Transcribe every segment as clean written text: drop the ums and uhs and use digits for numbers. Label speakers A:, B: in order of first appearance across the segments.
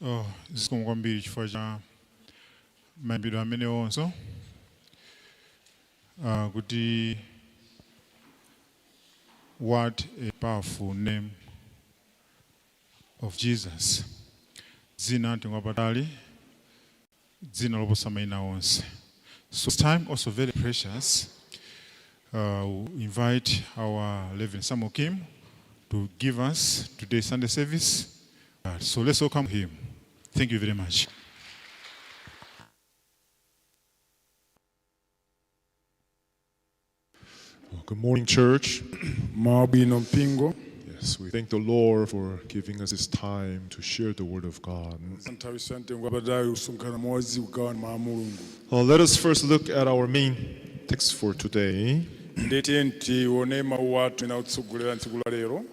A: Oh, zikomo kwambiri chifukwa cha mayimbidwe amenewonso kuti what a powerful name of Jesus, dzina mtengo wapatali, dzina loposa mayina onse. So time also very precious. We invite our Reverend Samuel Kim to give us today's Sunday service. So let's welcome him. Thank you very much.
B: Well, good morning, church.
C: Mabwino mpingo.
B: Yes, we thank the Lord for giving us this time to share the word of God.
C: Nthawi ya mtengo wapatali kusonkhana modzi kugawana mawu a Mulungu.
B: Let us first look at our main text for today.
C: Ndiye tione mawu athu ena kutsogolera tsiku la lero.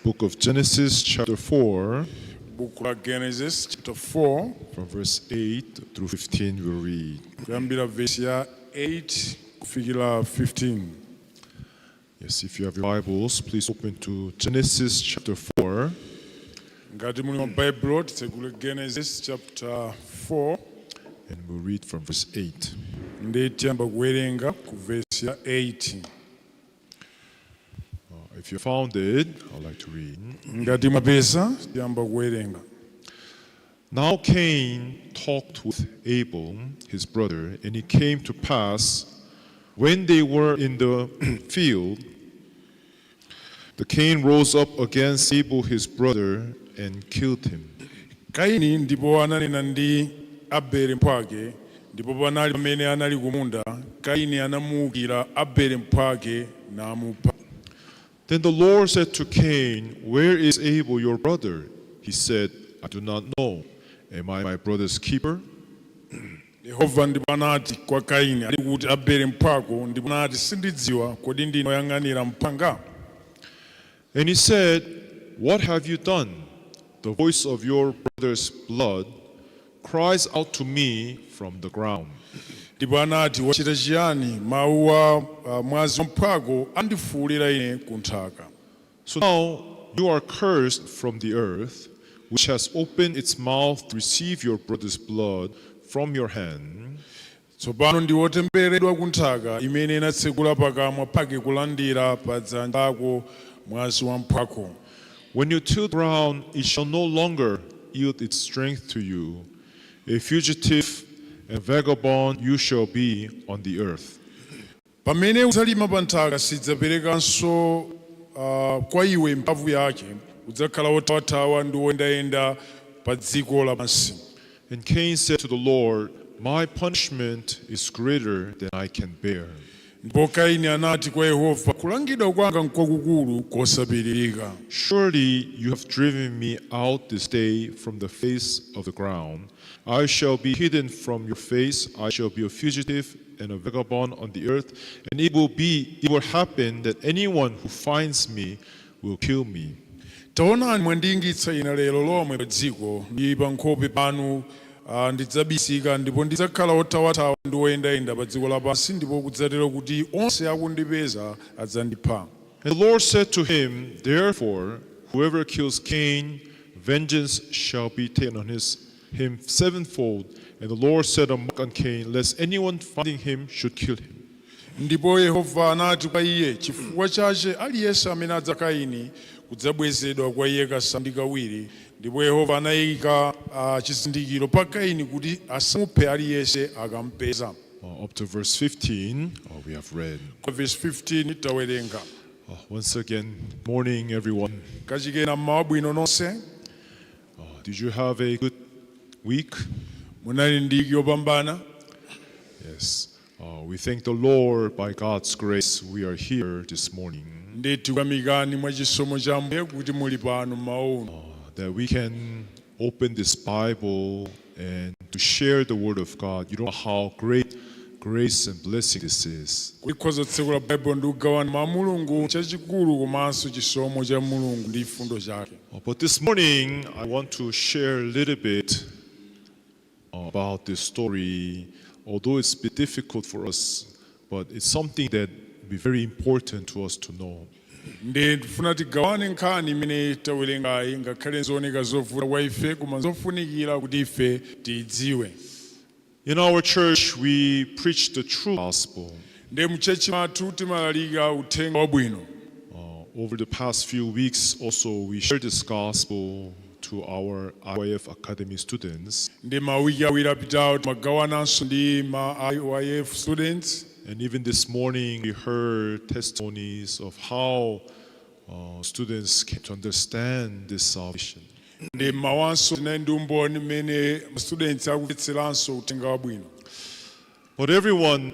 B: Book of Genesis, chapter 4,
C: Buku la Genesis chapter 4,
B: from verse 8 through 15, we'll read.
C: Kuyambira vesi ya 8 kufikira 15.
B: Yes, if you have your Bibles, please open to Genesis chapter 4,
C: Ngati muli mabaibulo titsegule Genesis chapter 4,
B: and we'll read from verse 8.
C: Ndi tiyamba kuwerenga ku vesi ya 8.
B: If you found it, I'd like to read.
C: Ngati mwapeza tiyamba kuwerenga.
B: Now Cain talked with Abel, his brother, and it came to pass, when they were in the field, the Cain rose up against Abel his brother and killed him.
C: Kaini ndipo ananena ndi Abele mphwake, ndipo panali pamene anali kumunda, Kaini anamuwukira Abele mphwake namupha.
B: Then the Lord said to Cain, "Where is Abel your brother?" He said, "I do not know. Am I my brother's keeper?"
C: Yehova ndipo anati kwa Kaini, ali kuti Abele mphwako? Ndipo anati, sindidziwa, kodi ndine woyang'anira mphwanga?
B: And he said, "What have you done? The voice of your brother's blood cries out to me from the ground."
C: Ndipo anati, wachita chiyani? Mawu a mwazi wa mphwako andifuwulira ine ku nthaka.
B: So now you are cursed from the earth, which has opened its mouth to receive your brother's blood from your hand.
C: Tsopano ndi wotembereredwa ku nthaka imene inatsekula pakamwa pake kulandira pa dzanja lako mwazi wa mphwako.
B: When you till the ground, it shall no longer yield its strength to you. A fugitive and vagabond you shall be on the earth.
C: Pamene udzalima pa nthaka sidzaperekanso kwa iwe mphamvu yake, udzakhala wothawathawa ndi woyendayenda pa dziko lapansi.
B: And Cain said to the Lord, "My punishment is greater than I can bear.
C: Ndipo Kaini anati kwa Yehova, kulangidwa kwanga nkwakukulu kosapiririka.
B: Surely you have driven me out this day from the face of the ground. I shall be hidden from your face. I shall be a fugitive and a vagabond on the earth. And it will happen that anyone who finds me will kill me."
C: Taonani, mwandingitsa ine lero lomwe pa dziko, ndi pa nkhope panu ndidzabisika, ndipo ndidzakhala wothawathawa ndi woyendayenda pa dziko lapansi, ndipo kudzatero kuti onse akundipeza adzandipha.
B: And the Lord said to him, "Therefore, whoever kills Cain, vengeance shall be taken on him sevenfold." And the Lord set a mark on Cain, lest anyone finding him should kill him.
C: Ndipo Yehova anati kwa iye, chifukwa chache aliyense amene adza Kaini kudzabwezedwa kwa iye kasanu ndi kawiri. Ndipo Yehova anayika chizindikiro pa Kaini kuti asamuphe aliyense akampeza.
B: Up to verse 15, we have read.
C: Kwa verse 15 tawerenga.
B: Once again, morning, everyone.
C: Kachikena mmawa bwino nonse.
B: Did you have a good week?
C: Munali ndi wiki yopambana?
B: Yes. We thank the Lord. By God's grace, we are here this morning,
C: Ndi tikuyamikani mwa chisomo cha Ambuye kuti muli pano mmawa uno,
B: that we can open this Bible and to share the Word of God. You know how great grace and blessing this is.
C: Tikhoza kutsekula Baibulo ndi kugawana mawu a Mulungu, chachikulu komanso chisomo cha Mulungu ndi chifundo chake.
B: But this morning, I want to share a little bit about this story. Although it's a bit difficult for us, but it's something that will be very important to us to know.
C: Ndi ndifuna tigawane nkhani imene tawerengayi, ngakhale zooneka zovuta kwa ife, koma zofunikira kuti ife tiyidziwe.
B: In our church, we preach the true gospel.
C: Ndi mu church mwathu timalalika uthenga wabwino.
B: Over the past few weeks, also, we shared this gospel to our IYF Academy students.
C: Ndi mawiki 2 apitawo timagawananso ndi ma IYF students.
B: And even this morning, we heard testimonies of how students came to understand this salvation.
C: Ndi mmawanso tinali ndi umboni mmene ma students akumvetseranso uthenga wabwino.
B: But everyone,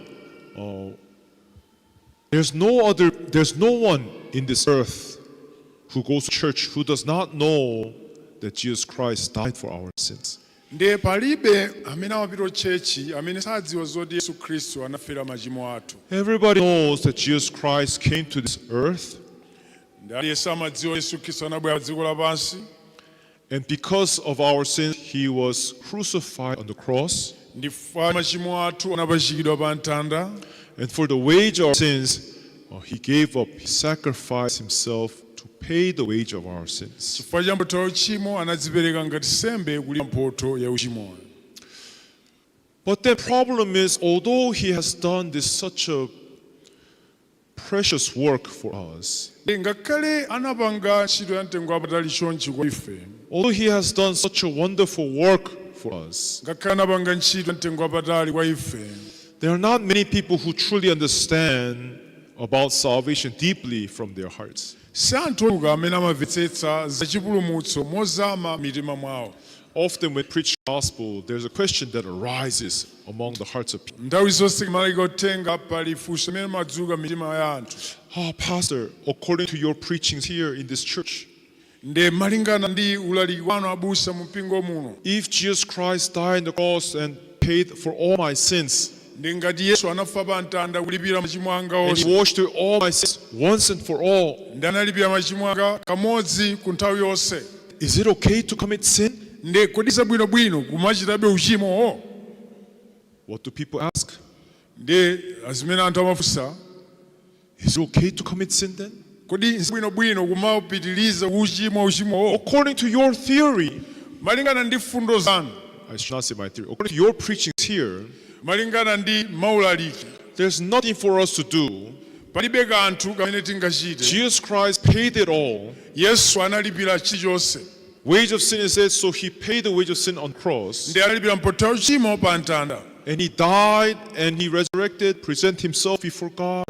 B: there's no one in this earth who goes to church who does not know that Jesus Christ died for our sins.
C: Ndiye palibe amene amapita church amene sadziwa zoti Yesu Khristu anafera machimo athu.
B: Everybody knows that Jesus Christ came to this earth,
C: Ndi aliyense amadziwa Yesu Khristu anabwera pa dziko lapansi,
B: and because of our sins, he was crucified on the cross.
C: Ndi chifukwa machimo athu anapachikidwa pa mtanda.
B: And for the wage of our sins, he gave up, he sacrificed himself to pay the wage of our sins.
C: Chifukwa cha mphotho ya uchimo anadzipereka ngati nsembe kulipira mphotho ya uchimoyo.
B: But the problem is, although he has done this such a precious work for us,
C: Ndi ngakhale anapanga ntchito ya mtengo wapatali chonchi kwa ife,
B: although he has done such a wonderful work for us,
C: ngakhale anapanga ntchito ya mtengo wapatali kwa ife,
B: there are not many people who truly understand about salvation deeply from their hearts.
C: Si anthu ochuluka amene amamvetsetsa za chipulumutso mozama mitima mwawo.
B: Often when preach gospel, there's a question that arises among the hearts of people.
C: Nthawi zonse timalalikira uthenga pali funso limene limadzuka mitima ya anthu.
B: "Oh, pastor, according to your preachings here in this church,
C: Ndi malingana ndi ulaliki wanu abusa mu mpingo muno,
B: if Jesus Christ died on the cross and paid for all my sins,
C: ndi ngati Yesu anafa pa mtanda kulipira machimo anga
B: and
C: onse,
B: he washed away all my sins once and for all,
C: ndi analipira machimo anga kamodzi ku nthawi yonse,
B: is it okay to commit sin?"
C: ndi kodi zabwinobwino kumachitabe uchimowo?
B: What do people ask?
C: Ndi zimene anthu amafunsa.
B: Is it okay to commit sin then?
C: Kodi bwinobwino kumapitiliza uchimo uchimowo?
B: According to your theory,
C: Malingana ndi fundo zanu,
B: I should not say my theory, according to your preachings here,
C: malingana ndi maulaliki,
B: there's nothing for us to do.
C: Palibe kanthu kamene tingachite.
B: Jesus Christ paid it all.
C: Yesu analipira chilichonse.
B: Wage of sin is death, so he paid the wage of sin on cross.
C: Ndi analipira mphotho ya uchimo pa mtanda.
B: And he died and he resurrected, present himself before God,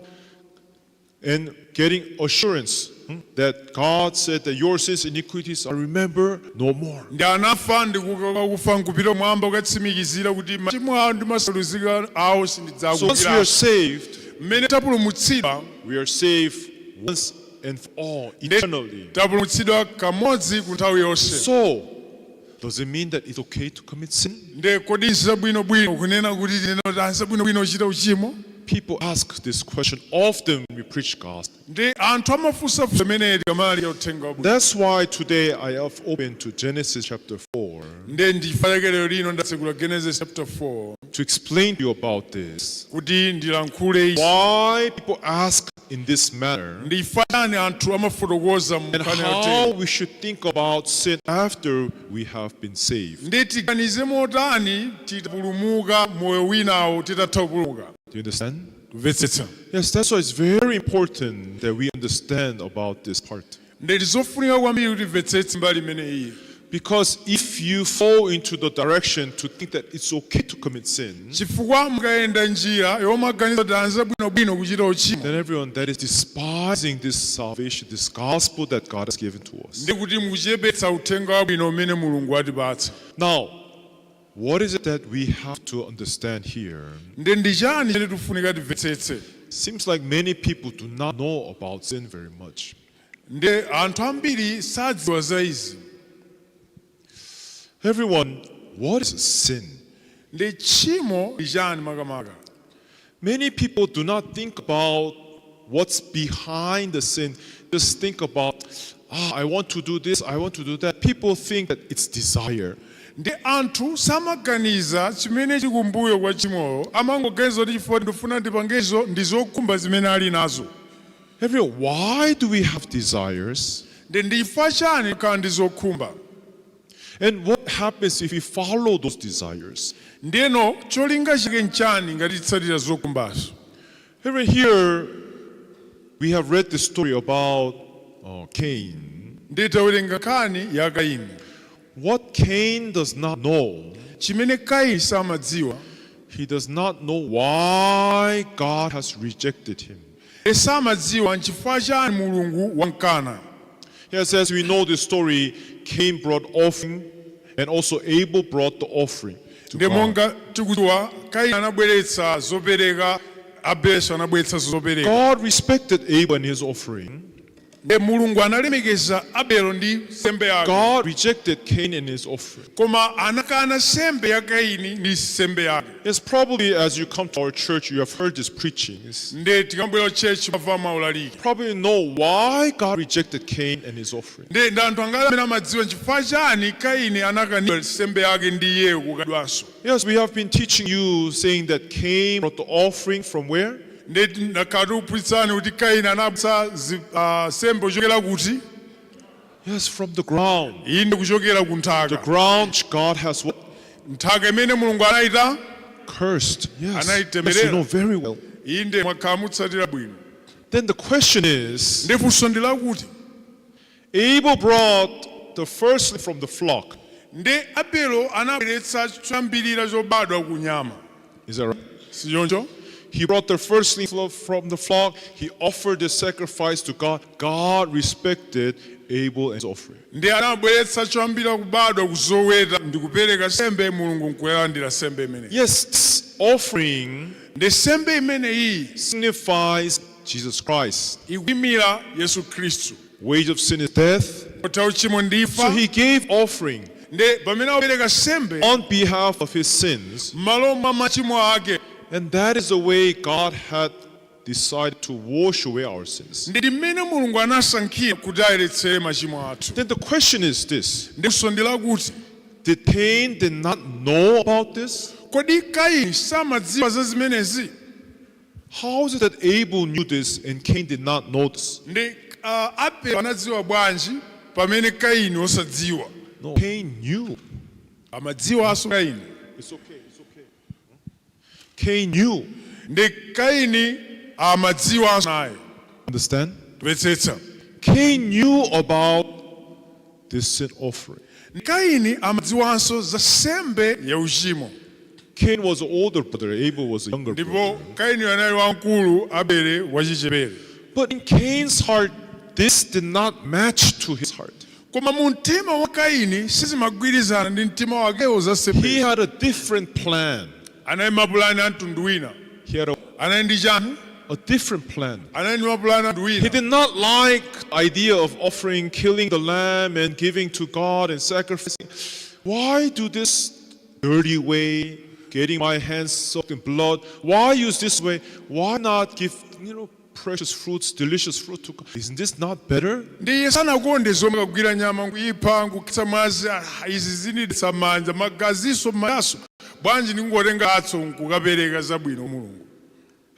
B: and getting assurance that God said that your sins, iniquities are remembered no more.
C: Ndi anafa ndi kuka kufa nkupita mwamba kukatsimikizira kuti machimo awo ndi masaluzika awo
B: So once we are
C: sindidzakumbukira.
B: saved,
C: Mmene tapulumutsidwa,
B: we are saved once and for all, eternally.
C: Tapulumutsidwa kamodzi ku nthawi yonse.
B: So, does it mean that it's okay to commit sin?
C: Ndi kodi zabwinobwino kunena kuti tinena kuti azabwinobwino kuchita uchimo?
B: People ask this question often when we preach gospel.
C: Ndi anthu amafunsa zimene tikamalalikira uthenga wabwino.
B: That's why today I have opened to Genesis chapter 4
C: Ndi ndichifukwa chake lero lino ndatsekula Genesis chapter 4
B: to explain to you about this.
C: Kuti ndilankhule izi.
B: Why people ask in this manner
C: Ndi chifukwa chani anthu amafotokoza
B: and
C: mu nkhani yotere,
B: how we should think about sin after we have been saved.
C: Ndi tiganize motani titapulumuka moyo winawo titatha kupulumuka.
B: Do you understand?
C: Kumvetsetsa?
B: Yes, that's why it's very important that we understand about this part.
C: Ndi zofunika kwambiri kuti timvetsetse mbali imene iyi.
B: Because if you fall into the direction to think that it's okay to commit sin,
C: Chifukwa mukayenda njira yomaganiza kuti anzabwinobwino kuchita uchimo,
B: then everyone that is despising this salvation, this gospel that God has given to us.
C: Ndi kuti mukuchepetsa uthenga wabwino umene Mulungu atipatsa.
B: Now, what is it that we have to understand here?
C: Ndi ndi chani chimene tifunika timvetsetse?
B: Seems like many people do not know about sin very much.
C: Ndi anthu ambiri sadziwa za izi.
B: Everyone, what is sin?
C: Ndi tchimo ndi chani makamaka?
B: Many people do not think about what's behind the sin. Just think about, "Ah, I want to do this, I want to do that." People think that it's desire.
C: Ndi anthu samaganiza chimene chili kumbuyo kwa tchimolo, amangoganiza kuti chifukwa ndifuna ndipangezo ndi zokhumba zimene ali nazo.
B: Everyone, why do we have desires?
C: Ndi chifukwa chani tikhala ndi zokhumba?
B: And what happens if we follow those desires?
C: Ndiyeno cholinga chake nchani ngati titsatira zokhumbazo?
B: Everyone, here we have read the story about Cain.
C: Ndiye tawerenga nkhani ya Kaini.
B: What Cain does not know,
C: Chimene Kaini samadziwa,
B: he does not know why God has rejected him.
C: E samadziwa nchifukwa chani Mulungu wamkana.
B: Yes, as we know the story, Cain brought offering and also Abel brought the offering to
C: Ndi
B: God.
C: Monga tikudziwa, Kaini anabweretsa zopereka, Abelenso anabweretsa zopereka.
B: God respected Abel and his offering.
C: Ndi Mulungu analemekeza Abelo ndi nsembe yake.
B: God rejected Cain and his offering.
C: Koma anakana nsembe ya Kaini ndi nsembe yake.
B: Yes, probably as you come to our church, you have heard these preachings.
C: Ndi tikabwera church mwamva maulaliki.
B: Probably know why God rejected Cain and his offering.
C: Ndi ndi anthu angati amene amadziwa nchifukwa chani Kaini anakanidwa nsembe yake ndi iyeyo kukanidwanso?
B: Yes, we have been teaching you, saying that Cain brought the offering from where?
C: Ndi ndakhala tikuphunzitsani kuti Kaini anabweretsa nsembe kuchokera kuti?
B: Yes, from the ground.
C: Inde, kuchokera ku
B: The
C: nthaka.
B: Ground which God has what?
C: Nthaka imene Mulungu anayita
B: Cursed. Yes.
C: Anaitemerera.
B: Yes, you know very well.
C: Inde, mwakhala mutsatira bwino.
B: Then the question is,
C: Ndi funso ndi lakuti,
B: Abel brought the first from the flock.
C: Ndi Abelo anabweretsa choyambirira chobadwa ku nyama.
B: Is that right?
C: Sichoncho?
B: He brought the firstling from the flock. He offered the sacrifice to God. God respected Abel and his offering.
C: Ndi anabweretsa choyambirira kubadwa kuzoweta ndi kupereka sembe, Mulungu nkuyalandira sembe imeneyi.
B: Yes, this offering
C: Ndi sembe imeneyi
B: signifies Jesus Christ.
C: ikuyimira Yesu Khristu.
B: Wage of sin is death.
C: Mphotho uchimo ndi
B: So
C: imfa.
B: he gave offering
C: Ndi pamene akupereka sembe
B: on behalf of his sins.
C: m'malo mwa machimo ake.
B: And that is the way God had decided to wash away our sins.
C: Ndi mmene Mulungu anasankhira kuti ayeretsere machimo athu.
B: Then the question is this:
C: Ndi funso ndi lakuti,
B: Did Cain did not know about this?
C: Kodi Kaini samadziwa za zimenezi?
B: How is it that Abel knew this and Cain did not know this?
C: Ndi Abelo anadziwa bwanji pamene Kaini osadziwa?
B: No, Cain knew.
C: Amadziwanso Kaini.
B: It's okay, it's okay. Cain knew.
C: Ndi Kaini amadziwanso naye.
B: Understand?
C: Timvetsetsa?
B: Cain knew about this sin offering.
C: Kaini amadziwanso za sembe ya uchimo.
B: Cain was the older brother, Abel was the younger
C: Ndipo
B: brother.
C: Kaini anali wamkulu, Abele wachichepere.
B: But in Cain's heart, this did not match to his heart.
C: Koma mu mtima wa Kaini sizimagwirizana ndi mtima wakewo za
B: He
C: sembe.
B: had a different plan.
C: Anali mapulani a mtundu wina.
B: He had
C: Anali ndi chani?
B: a different plan.
C: Anali ndi mapulani a mtundu
B: He
C: wina.
B: did not like the idea of offering, killing the lamb and giving to God and sacrificing. Why do this dirty way, getting my hands soaked in blood? Why use this way? Why not give precious fruits, delicious fruit to God? Isn't this not better?
C: Ndi iye sanakonde zomwe kugwira nyama nkuyipha nkukhetsa mwazi. Ah, izi zinidetsa manja, magaziso mayaso, bwanji ndingotenga atso nkukapereka zabwino Mulungu?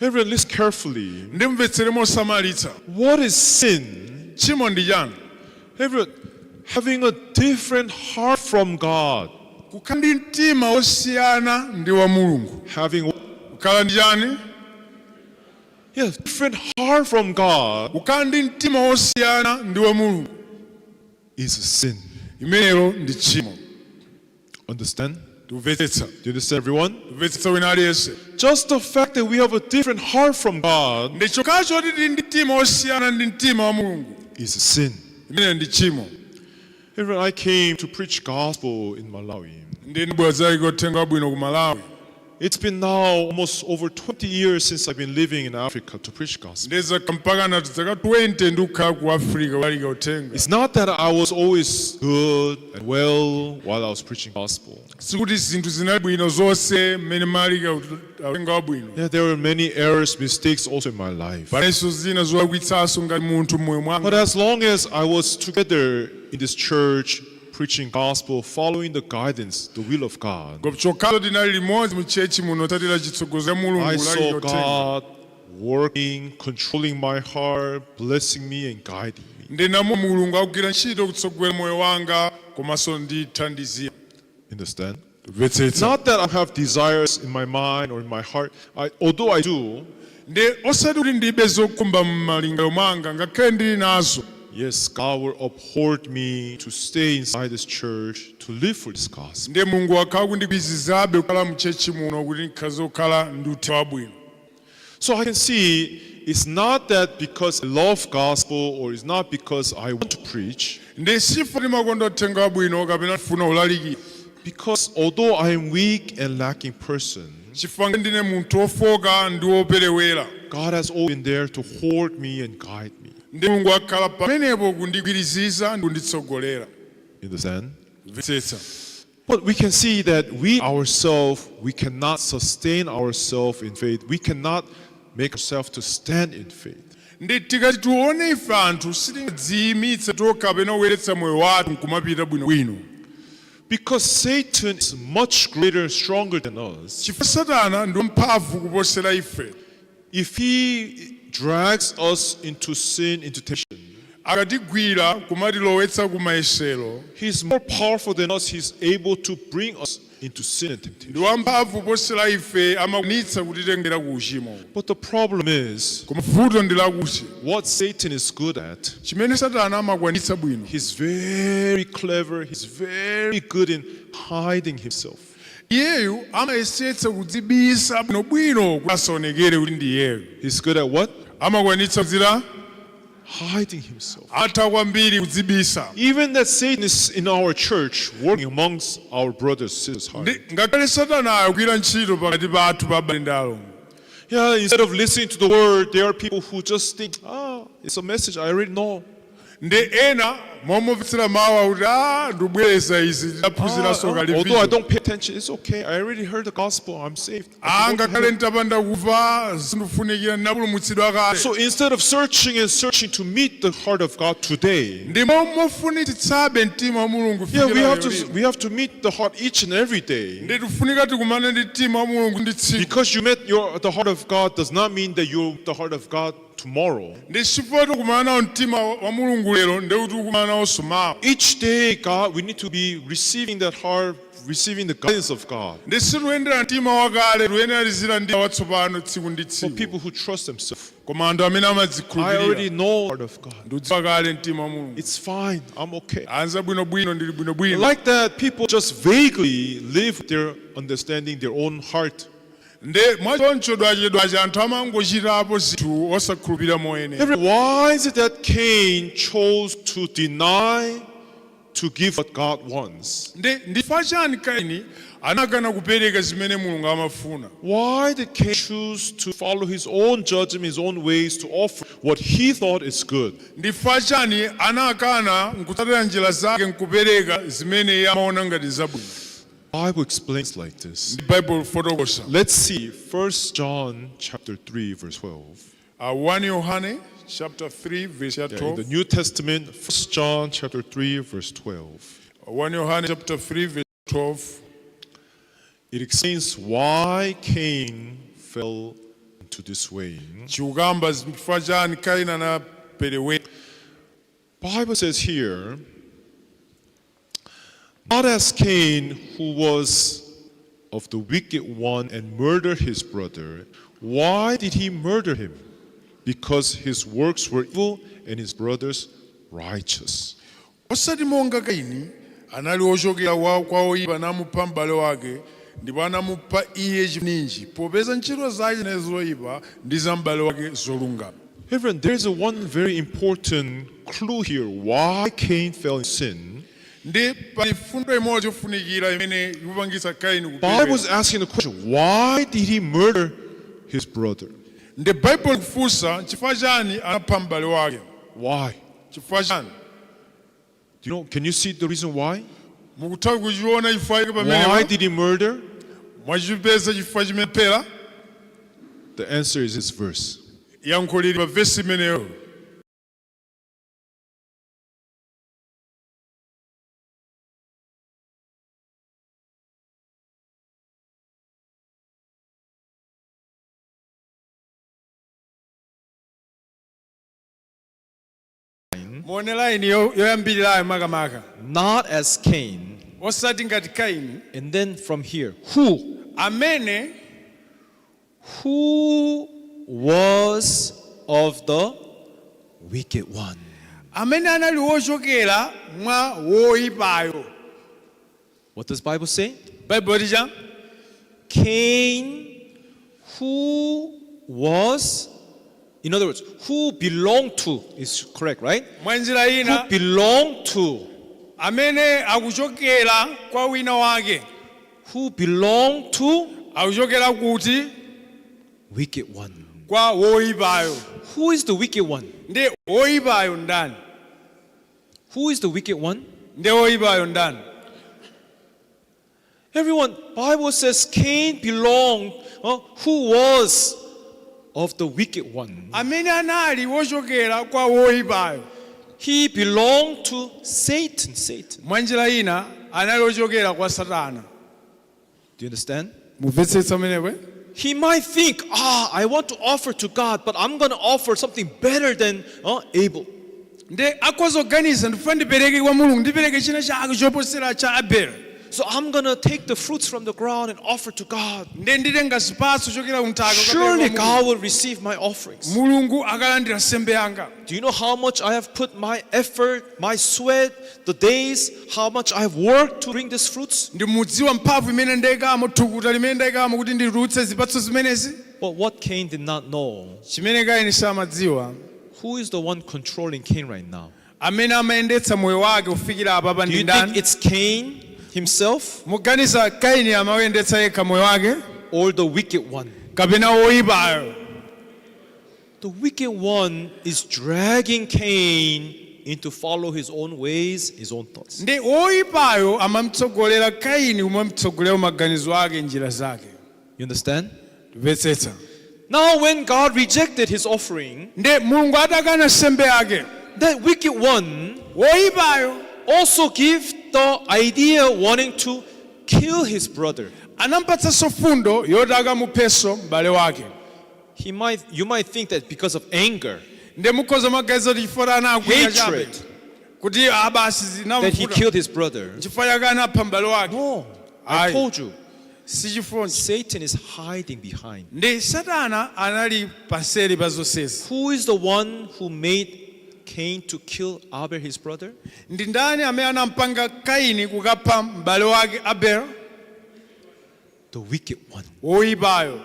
B: Everyone, listen carefully.
C: Ndimvetsere mosamalitsa.
B: What is sin?
C: Tchimo ndi chani?
B: Everyone, having a different heart from God.
C: Kukhala ndi mtima wosiyana ndi wa Mulungu.
B: Having
C: Kukhala ndi chani?
B: Yeah, different heart from God
C: Kukhala ndi mtima wosiyana ndi wa Mulungu
B: is a sin.
C: Imenelo ndi tchimo.
B: Understand?
C: Timvetsetsa?
B: Do you understand, everyone?
C: Timvetsetsa wina aliyense?
B: Just the fact that we have a different heart from God
C: Ndi chokhacho kuti tili ndi mtima wosiyana ndi mtima wa Mulungu
B: is a sin.
C: Imenelo ndi tchimo.
B: Everyone, I came to preach gospel in Malawi.
C: Ndi ndibwera uthenga wabwino ku Malawi.
B: It's been now almost over 20 years since I've been living in Africa to preach gospel.
C: Ndi zaka mpakana zaka 20 ndikukhala ku Africa kulalika uthenga.
B: It's not that I was always good and well while I was preaching gospel.
C: Sikuti zinthu zinali bwino zonse mmene mmalalika uthenga wabwino.
B: Yeah, there were many errors, mistakes also in my life.
C: Palenso zina zolakwitsanso ngati munthu mmoyo
B: But
C: mwanga.
B: As long as I was together in this church, preaching gospel, following the guidance, the will of God,
C: Koma chokhacho tinali limodzi mu church muno tsatira chitsogozo cha Mulungu
B: I
C: kulalika
B: saw
C: uthenga,
B: God working, controlling my heart, blessing me and guiding me.
C: Ndinamo Mulungu akugwira ntchito kutsogolera moyo wanga komanso ndithandizira.
B: Understand?
C: Kumvetsetsa?
B: Not that I have desires in my mind or in my heart. Although I do,
C: Ndi osati kuti ndibe zokhumba m'malingaliro mwanga ngakhale ndili nazo.
B: Yes, God will uphold me to stay inside this church, to live for this gospel.
C: Ndiye Mulungu akhala kundigwirizizabe kukhala mu church muno kuti ndikhaze kukhala ndi uthenga wabwino.
B: So I can see it's not that because I love gospel or it's not because I want to preach,
C: Ndi sifo timakonda uthenga wabwino kapena tifuna kulalikira,
B: because although I am weak and lacking person,
C: chifukwa ndine munthu wofoka ndi woperewera,
B: God has always been there to hold me and guide me.
C: Ndi Mulungu akhala pamenepo kundigwiriziza ndi kunditsogolera.
B: Understand?
C: Kumvetsetsa?
B: But we can see that we ourselves, we cannot sustain ourselves in faith. We cannot make ourselves to stand in faith.
C: Ndi tikati tione ife anthu sitingadziyimitse tokha kapena kuyeretsa moyo wathu nkumapita bwinobwino.
B: Because Satan is much greater and stronger than us.
C: Chifukwa Satana ndi wamphamvu kuposera ife.
B: If he drags us into sin, into temptation,
C: Akatigwira kumatilowetsa kumayesero,
B: he's more powerful than us. He's able to bring us into sin and temptation.
C: Ndi wamphamvu kuposera ife amakwanitsa kutitengera ku uchimo.
B: But the problem is,
C: Koma vuto ndi lakuti,
B: what Satan is good at,
C: chimene Satana amakwanitsa bwino,
B: he's very clever, he's very good in hiding himself.
C: Iyeyu amayesetsa kudzibisa bwinobwino kuti asaonekere kuti ndi iyeyo.
B: He's good at what?
C: Amakwanitsa kudzira
B: Hiding himself.
C: Atha kwambiri kudzibisa.
B: Even that Satan is in our church, working amongst our brothers and sisters' heart.
C: Ndi ngakhale Satana akugwira ntchito pakati pathu pa abale ndi alongo.
B: Yeah, instead of listening to the word, there are people who just think, "Ah, it's a message I already know."
C: Ndi ena momumvetsera mawu akuti a ndibwereza izi
B: Ah,
C: tidaphunziranso kale.
B: although I don't pay attention, it's okay. I already heard the gospel. I'm saved. I
C: Ah
B: can go to
C: ngakhale
B: heaven."
C: ntapanda kuva zindifunikira ndinapulumutsidwa kale.
B: So instead of searching and searching to meet the heart of God today,
C: Ndi mofunitsitsabe mtima wa Mulungu
B: yeah, we
C: kufikira
B: have
C: lero
B: to
C: lino.
B: we have to meet the heart each and every day.
C: Ndi tifunika tikumane ndi mtima wa Mulungu ndi tsiku.
B: Because you met your the heart of God does not mean that you're the heart of God tomorrow.
C: Ndi chifukwa tikumana nawo mtima wa Mulungu lero ndi kuti ukumana nawonso mawa.
B: Each day, God, we need to be receiving that heart, receiving the guidance of God.
C: Ndi situyendera mtima wakale tiyenera ndi watsopano tsiku ndi
B: For
C: tsiku.
B: people who trust themselves,
C: Koma anthu amene
B: "I already
C: amadzikhulupirira,
B: know the heart of God.
C: Ndikudziwa kale mtima wa Mulungu,
B: It's fine. I'm okay."
C: anza bwinobwino ndili bwinobwino.
B: Like that, people just vaguely live their understanding, their own heart.
C: Ndi mwachoncho dwachedwacha anthu amangochitapo zinthu osakhulupirira moyenera.
B: Why is it that Cain chose to deny to give what God wants?
C: Ndi ndifa chani Kaini anakana kupereka zimene Mulungu amafuna?
B: Why did Cain choose to follow his own judgment, his own ways, to offer what he thought is good?
C: Ndifa chani anakana nkutsatira njira zake nkupereka zimene iye amaona ngati zabwino?
B: Bible explains like this.
C: Ndi Bible fotokosa.
B: Let's see 1 John chapter 3 verse 12.
C: 1 Yohane chapter 3 verse ya
B: Yeah, in
C: 12.
B: the New Testament, 1 John chapter 3 verse 12.
C: 1 Yohane chapter 3 verse 12.
B: It explains why Cain fell into this way.
C: Chikukamba chifukwa chani Kaini anaperewera.
B: Bible says here, "Not as Cain, who was of the wicked one and murdered his brother. Why did he murder him? Because his works were evil and his brothers righteous."
C: Osati monga Kaini anali wochokera wa kwa oyipa namupha m'bale wake ndipo anamupha iye chininji popeza ntchito zake zinali zoyipa ndi za m'bale wake zolungama.
B: Everyone, there's a one very important clue here why Cain fell in sin.
C: Ndi pali fundo imodzi yofunikira imene ikupangitsa Kaini
B: Bible is
C: kuperewera.
B: Asking the question, why did he murder his brother?
C: Ndi Bible ikufunsa chifukwa chani anapha m'bale wake.
B: Why?
C: Chifukwa chani?
B: Do you know, can you see the reason why?
C: Mukutha kuchiona chifukwa chake
B: Why
C: pamene
B: did he murder?
C: Mwachipeza chifukwa chimene phera?
B: The answer is this verse.
C: Yankho lili pa vesi imeneyo. Muone line yoyambirirayo makamaka.
B: Not as Cain.
C: Osati ngati Kaini.
B: And then from here, who?
C: Amene
B: Who was of the wicked one.
C: Amene anali wochokera mwa woyipayo.
B: What does Bible say?
C: Baibulo licha
B: Cain, who was, in other words, who belonged to is correct, right?
C: Mwa njira
B: Who
C: ina
B: belonged to,
C: amene akuchokera kwa wina wake
B: who belonged to
C: akuchokera kuti
B: wicked one.
C: Kwa woyipayo.
B: Who is the wicked one?
C: Ndi woyipayo ndani?
B: Who is the wicked one?
C: Ndi woyipayo ndani?
B: Everyone, Bible says Cain belonged, who was of the wicked one.
C: Amene anali wochokera kwa woyipayo.
B: He belonged to Satan. Satan.
C: Mwa njira ina anali wochokera kwa Satana.
B: Do you understand?
C: Mumvetsetsa amenewe?
B: He might think, "Ah, I want to offer to God, but I'm going to offer something better than Abel."
C: Ndi akhoza kuganiza ndifuna ndipereke kwa Mulungu ndipereke china chake choposera cha Abele.
B: So I'm going to take the fruits from the ground and offer to God.
C: Ndi nditenga zipatso chokera kunthaka
B: Surely
C: kukapereka kwa Mulungu.
B: God will receive my offerings.
C: Mulungu akalandira nsembe yanga.
B: Do you know how much I have put my effort, my sweat, the days, how much I have worked to bring these fruits?
C: Ndimudziwa mphamvu imene ndayikamo thukuta limene ndayikamo kuti nditulutse zipatso zimenezi.
B: But what Cain did not know,
C: Chimene Kaini samadziwa
B: who is the one controlling Cain right now?
C: Amene amayendetsa moyo wake kufikira apa pa
B: Do
C: ndi
B: you think
C: ndani?
B: it's Cain himself
C: Muganiza Kaini amayendetsa yekha moyo wake
B: or the wicked one?
C: Kapena woyipayo?
B: The wicked one is dragging Cain into follow his own ways, his own thoughts.
C: Ndi woyipayo amamtsogolera Kaini umamtsogolera maganizo ake njira zake.
B: You understand?
C: Mvetsetsa?
B: Now, when God rejected his offering,
C: Ndi Mulungu atakana nsembe yake
B: that wicked one
C: woyipayo
B: also give the idea wanting to kill his brother.
C: Anampatsanso fundo yoti akamuphenso m'bale wake.
B: You might think that because of anger,
C: Ndi mukhoza maganiza kuti chifukwa anakwiya chabe
B: hatred,
C: kuti abasi
B: that he
C: zinamuvuta
B: killed his brother.
C: chifukwa chake anapha m'bale wake.
B: No, I
C: Aye.
B: told you,
C: Si chifukwa.
B: Satan is hiding behind.
C: Ndi Satana anali paseri pa zonsezi.
B: Who is the one who made Cain to kill Abel, his brother?
C: Ndi ndani amene anampanga Kaini kukapha m'bale wake Abel?
B: The wicked one.
C: Woyipayo.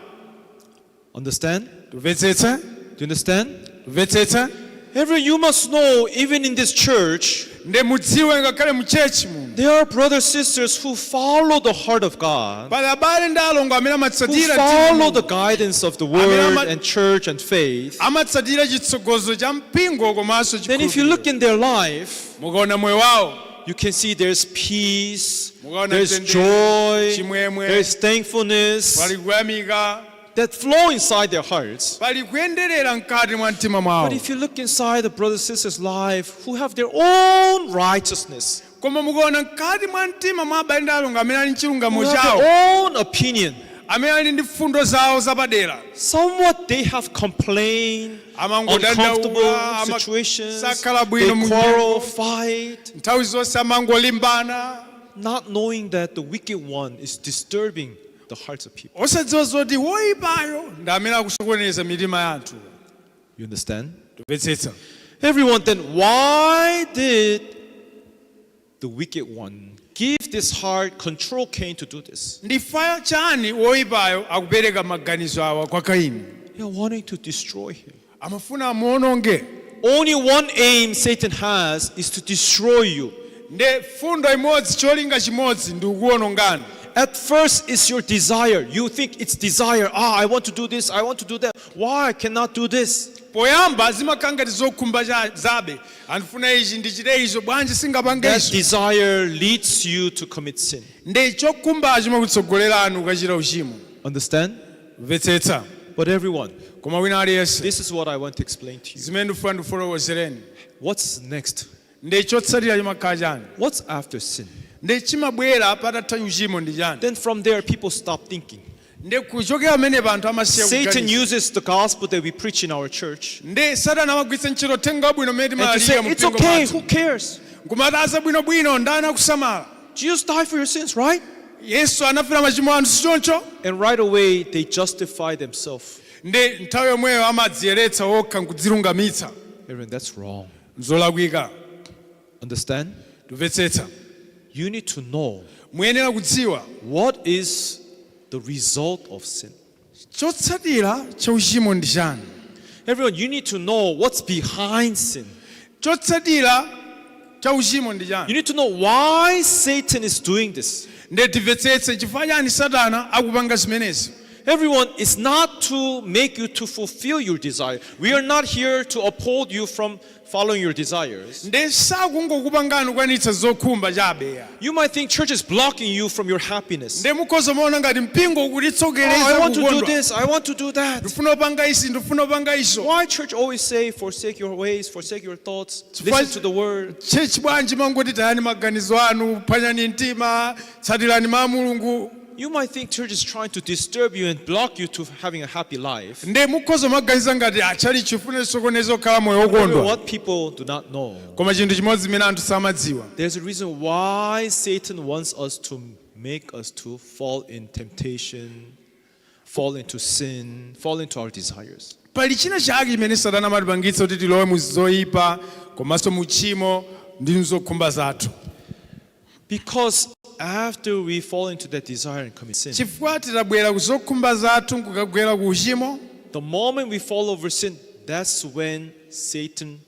B: Understand?
C: Tumvetsetsa?
B: Do you understand?
C: Tumvetsetsa?
B: Every you must know, even in this church,
C: Ndi mudziwe ngakhale mu church muno
B: there are brothers sisters who follow the heart of God,
C: pali abale ndi alongo amene
B: who
C: amatsatira
B: follow
C: mtima
B: the guidance of the
C: Amene
B: word and church and faith.
C: amatsatira chitsogozo cha mpingo komanso
B: Then if you look in their life,
C: mukaona moyo wawo
B: you can see there's peace,
C: Mukaona
B: there's
C: mtendere,
B: joy,
C: chimwemwe,
B: there's thankfulness
C: pali kuyamika
B: that flow inside their hearts.
C: Pali kuyenderera mkati mwa mtima mwawo.
B: But if you look inside the brothers sisters' life who have their own righteousness,
C: Koma mukaona mkati mwa mtima mwa abale ndi alongo amene ali
B: who
C: mchilungamo
B: have
C: chawo
B: their own opinion,
C: amene ali ndi fundo zawo zapadera
B: somewhat they have complained,
C: amangodandaula
B: uncomfortable situations,
C: sakhala
B: they
C: bwino mu
B: quarrel, fight,
C: nthawi zonse amangolimbana
B: not knowing that the wicked one is disturbing the hearts of people.
C: Osadziwa zoti woyipayo ndi amene akusokoneza mitima ya anthu.
B: You understand?
C: Tumvetsetsa?
B: Everyone, then why did the wicked one give this heart, control Cain to do this?
C: Ndifa chani woyipayo akupereka maganizo awa kwa Kaini?
B: They are wanting to destroy him.
C: Amafuna amuononge.
B: Only one aim Satan has is to destroy you.
C: Nde fundo imodzi cholinga chimodzi ndi kukuwonongani.
B: At first, it's your desire. You think it's desire. "Ah, I want to do this, I want to do that. Why I cannot do this?"
C: Poyamba zimakhala ngati zokhumba zabe andifuna ichi ndichite izo bwanji singapange
B: That
C: izo.
B: desire leads you to commit sin.
C: Ndi chokhumbacho chimakutsogolerani ukachita uchimo.
B: Understand?
C: Mvetsetsa?
B: But everyone,
C: Koma wina aliyense
B: this is what I want to explain to you.
C: Zimene ndifuna ndifotokozereni.
B: What's next?
C: Ndi chotsatira chimakhala chani?
B: What's after sin?
C: Ndi chimabwera patatha uchimo ndi chani?
B: Then from there, people stop thinking.
C: Ndi kuchokera pamenepa anthu amasiya
D: Satan
C: kuganiza.
D: uses the gospel that we preach in our church
C: Ndi Satana amagwiritsa ntchito uthenga wabwino mmene
D: and to
C: timalalikira
D: say,
C: mu
D: it's
C: mpingo
D: okay,
C: mwathu.
D: who cares?
C: Nkumati azabwinobwino ndani akusamala.
D: Jesus died for your sins, right?
C: Yesu anafera machimo anu, sichoncho?
D: And right away, they justify themselves.
C: Ndi nthawi yomweyo amadziyeretsa okha nkudzilungamitsa.
D: Everyone, that's wrong.
C: Nzolakwika.
D: Understand?
C: Tumvetsetsa?
D: You need to know
C: Muyenera kudziwa
D: what is the result of sin.
C: Chotsatira cha uchimo ndi chani.
D: Everyone, you need to know what's behind sin.
C: Chotsatira cha uchimo ndi
D: You
C: chani.
D: need to know why Satan is doing this.
C: Ndi timvetsetse chifukwa chani Satana akupanga zimenezi.
D: Everyone, it's not to make you to fulfill your desire. We are not here to uphold you from following your desires.
C: Ndi sakungokupangani kukwanitsa zokhumba chabe.
D: You might think church is blocking you from your happiness.
C: Ndi mukhoza maona ngati mpingo
D: Oh,
C: ukutitsokereza
D: I want to do
C: kukondwa.
D: this, I want to do that.
C: Ndifuna upanga izi, ndifuna upanga izo.
D: Why church always say, forsake your ways, forsake your thoughts,
C: Chifukwa-
D: listen to the word?
C: Church bwanji mangoti tayani maganizo anu, phwanyani mtima, tsatirani mawu a Mulungu.
D: You might think church is trying to disturb you and block you to having a happy life.
C: Ndi mukhoza maganiza ngati achali chifune sokoneza kukhala moyo
D: However,
C: wokondwa.
D: what people do not know,
C: Koma chinthu chimodzi chimene anthu samadziwa,
D: there's a reason why Satan wants us to make us to fall in temptation, fall into sin, fall into our desires.
C: Pali china chake chimene Satana amatipangitsa kuti tilowe mu zoyipa komanso mu tchimo ndi mzokhumba zathu.
D: Because after we fall into that desire and commit sin,
C: Chifukwa titabwera ku zokhumba zathu nkukagwera ku uchimo,
D: the moment we fall over sin, that's when Satan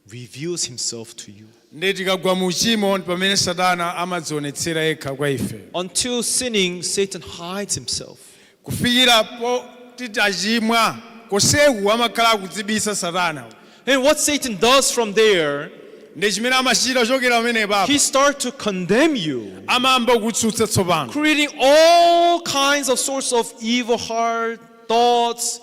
D: reveals himself to you.
C: Ndi tikagwa mu uchimo ndi pamene Satana amadzionetsera yekha kwa ife.
D: Until sinning, Satan hides himself.
C: Kufikira po titachimwa koseku amakhala akudzibisa Satana.
D: And what Satan does from there,
C: Ndi chimene amachita chokera pamenepo apa,
D: he starts to condemn you,
C: amayamba kutsutsa tsopano,
D: creating all kinds of sorts of evil heart thoughts,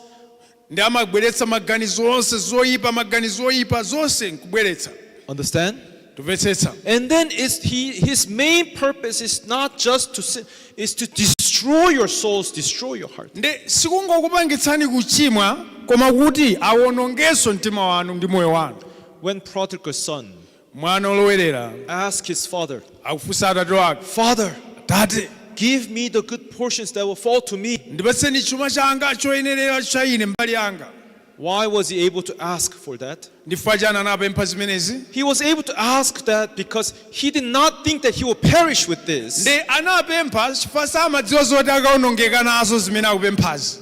C: ndi amabweretsa maganizo onse zoyipa, maganizo oyipa zonse nkubweretsa.
D: Understand?
C: Tumvetsetsa?
D: And then his main purpose is not just to sin, it's to destroy your souls, destroy your heart.
C: Ndi sikungokupangitsani kuchimwa koma kuti awonongenso mtima wanu ndi moyo wanu.
D: When prodigal son
C: Mwana olowerera
D: asked his father,
C: akufunsa atate wake,
D: "Father,
C: Tate,
D: give me the good portions that will fall to me."
C: Ndipatseni chuma changa choyenerera cha ine mbali yanga.
D: Why was he able to ask for that?
C: Ndifukwa chani anapempha zimenezi?
D: He was able to ask that because he did not think that he will perish with this.
C: Ndi anapempha chifukwa samadziwa zoti akaonongeka nazo zimene akupemphazi.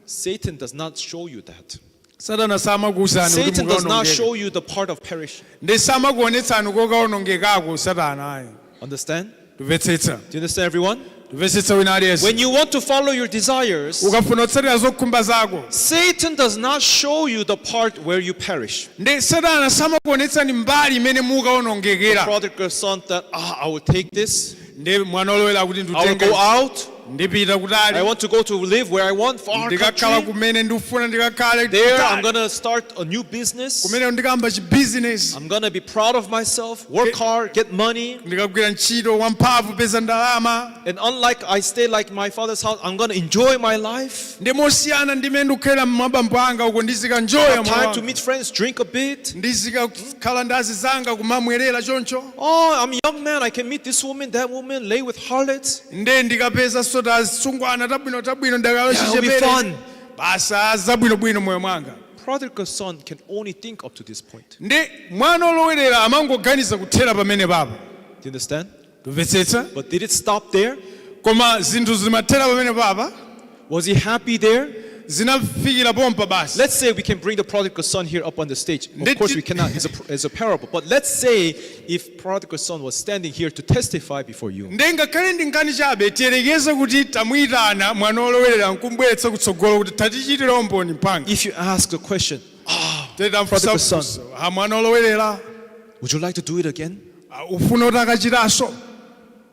D: Satan does not show you that.
C: Satana samakuwuzani kuti
D: Satan does not
C: mukaonongeke.
D: show you the part of perishing.
C: Ndi samakuonetsani kokaonongekako Satana ayi.
D: Understand?
C: Tumvetsetsa?
D: Do you understand, everyone?
C: Tumvetsetsa wina aliyense?
D: When you want to follow your desires,
C: Ukafuna kutsatira zokhumba zako,
D: Satan does not show you the part where you perish.
C: Ndi Satana samakuonetsani mbali imene mukaonongekera.
D: Prodigal son that, I will take this.
C: Ndi mwana olowera kuti
D: I will
C: nditenga,
D: go out.
C: Ndipita
D: I
C: kutali,
D: want to go to live where I want, far
C: ndikakhala
D: country.
C: kumene ndikufuna ndikakhale
D: There, I'm
C: kutali.
D: gonna start a new business.
C: Kumene ndikamba chibizinesi.
D: I'm gonna be proud of myself, work hard, get money.
C: Ndikagwira ntchito wamphamvu peza ndalama.
D: And unlike I stay like my father's house, I'm gonna enjoy my life.
C: Ndi mosiyana ndimene ndikukhalira mmabambo anga uko ndizikanjoya
D: Have time to meet friends, drink a bit.
C: ndizikakhala ndi azizanga kumamwerera choncho.
D: Oh, I'm a young man. I can meet this woman, that woman, lay with harlots.
C: Nde ndikapeza sota asungwana tabwino tabwino ndakalo
D: Yeah, it'll be
C: chichepere
D: fun.
C: Basa zabwinobwino moyo mwanga.
D: Prodigal son can only think up to this point.
C: Ndi mwana olowerera amangoganiza kuthera pamene papa.
D: Do you understand?
C: Tumvetsetsa?
D: But did it stop there?
C: Koma zinthu zimathera pamene papa?
D: Was he happy there?
C: Zinafikira pompa basi?
D: Let's say we can bring the prodigal son here up on the stage. Of course, we cannot. It's a parable. But let's say if prodigal son was standing here to testify before you.
C: Ndi ngakhale ndi nkhani chabe tiyerekeze kuti tamuyitana mwana olowerera nkumbweretsa kutsogolo kuti tatichitira umboni mpanga.
D: If you ask the question,
C: Tetamfunsa
D: Prodigal son.
C: funso, "Ah, mwana olowerera,
D: would you like to do it again?
C: Ah, ufuna kuti akachitanso?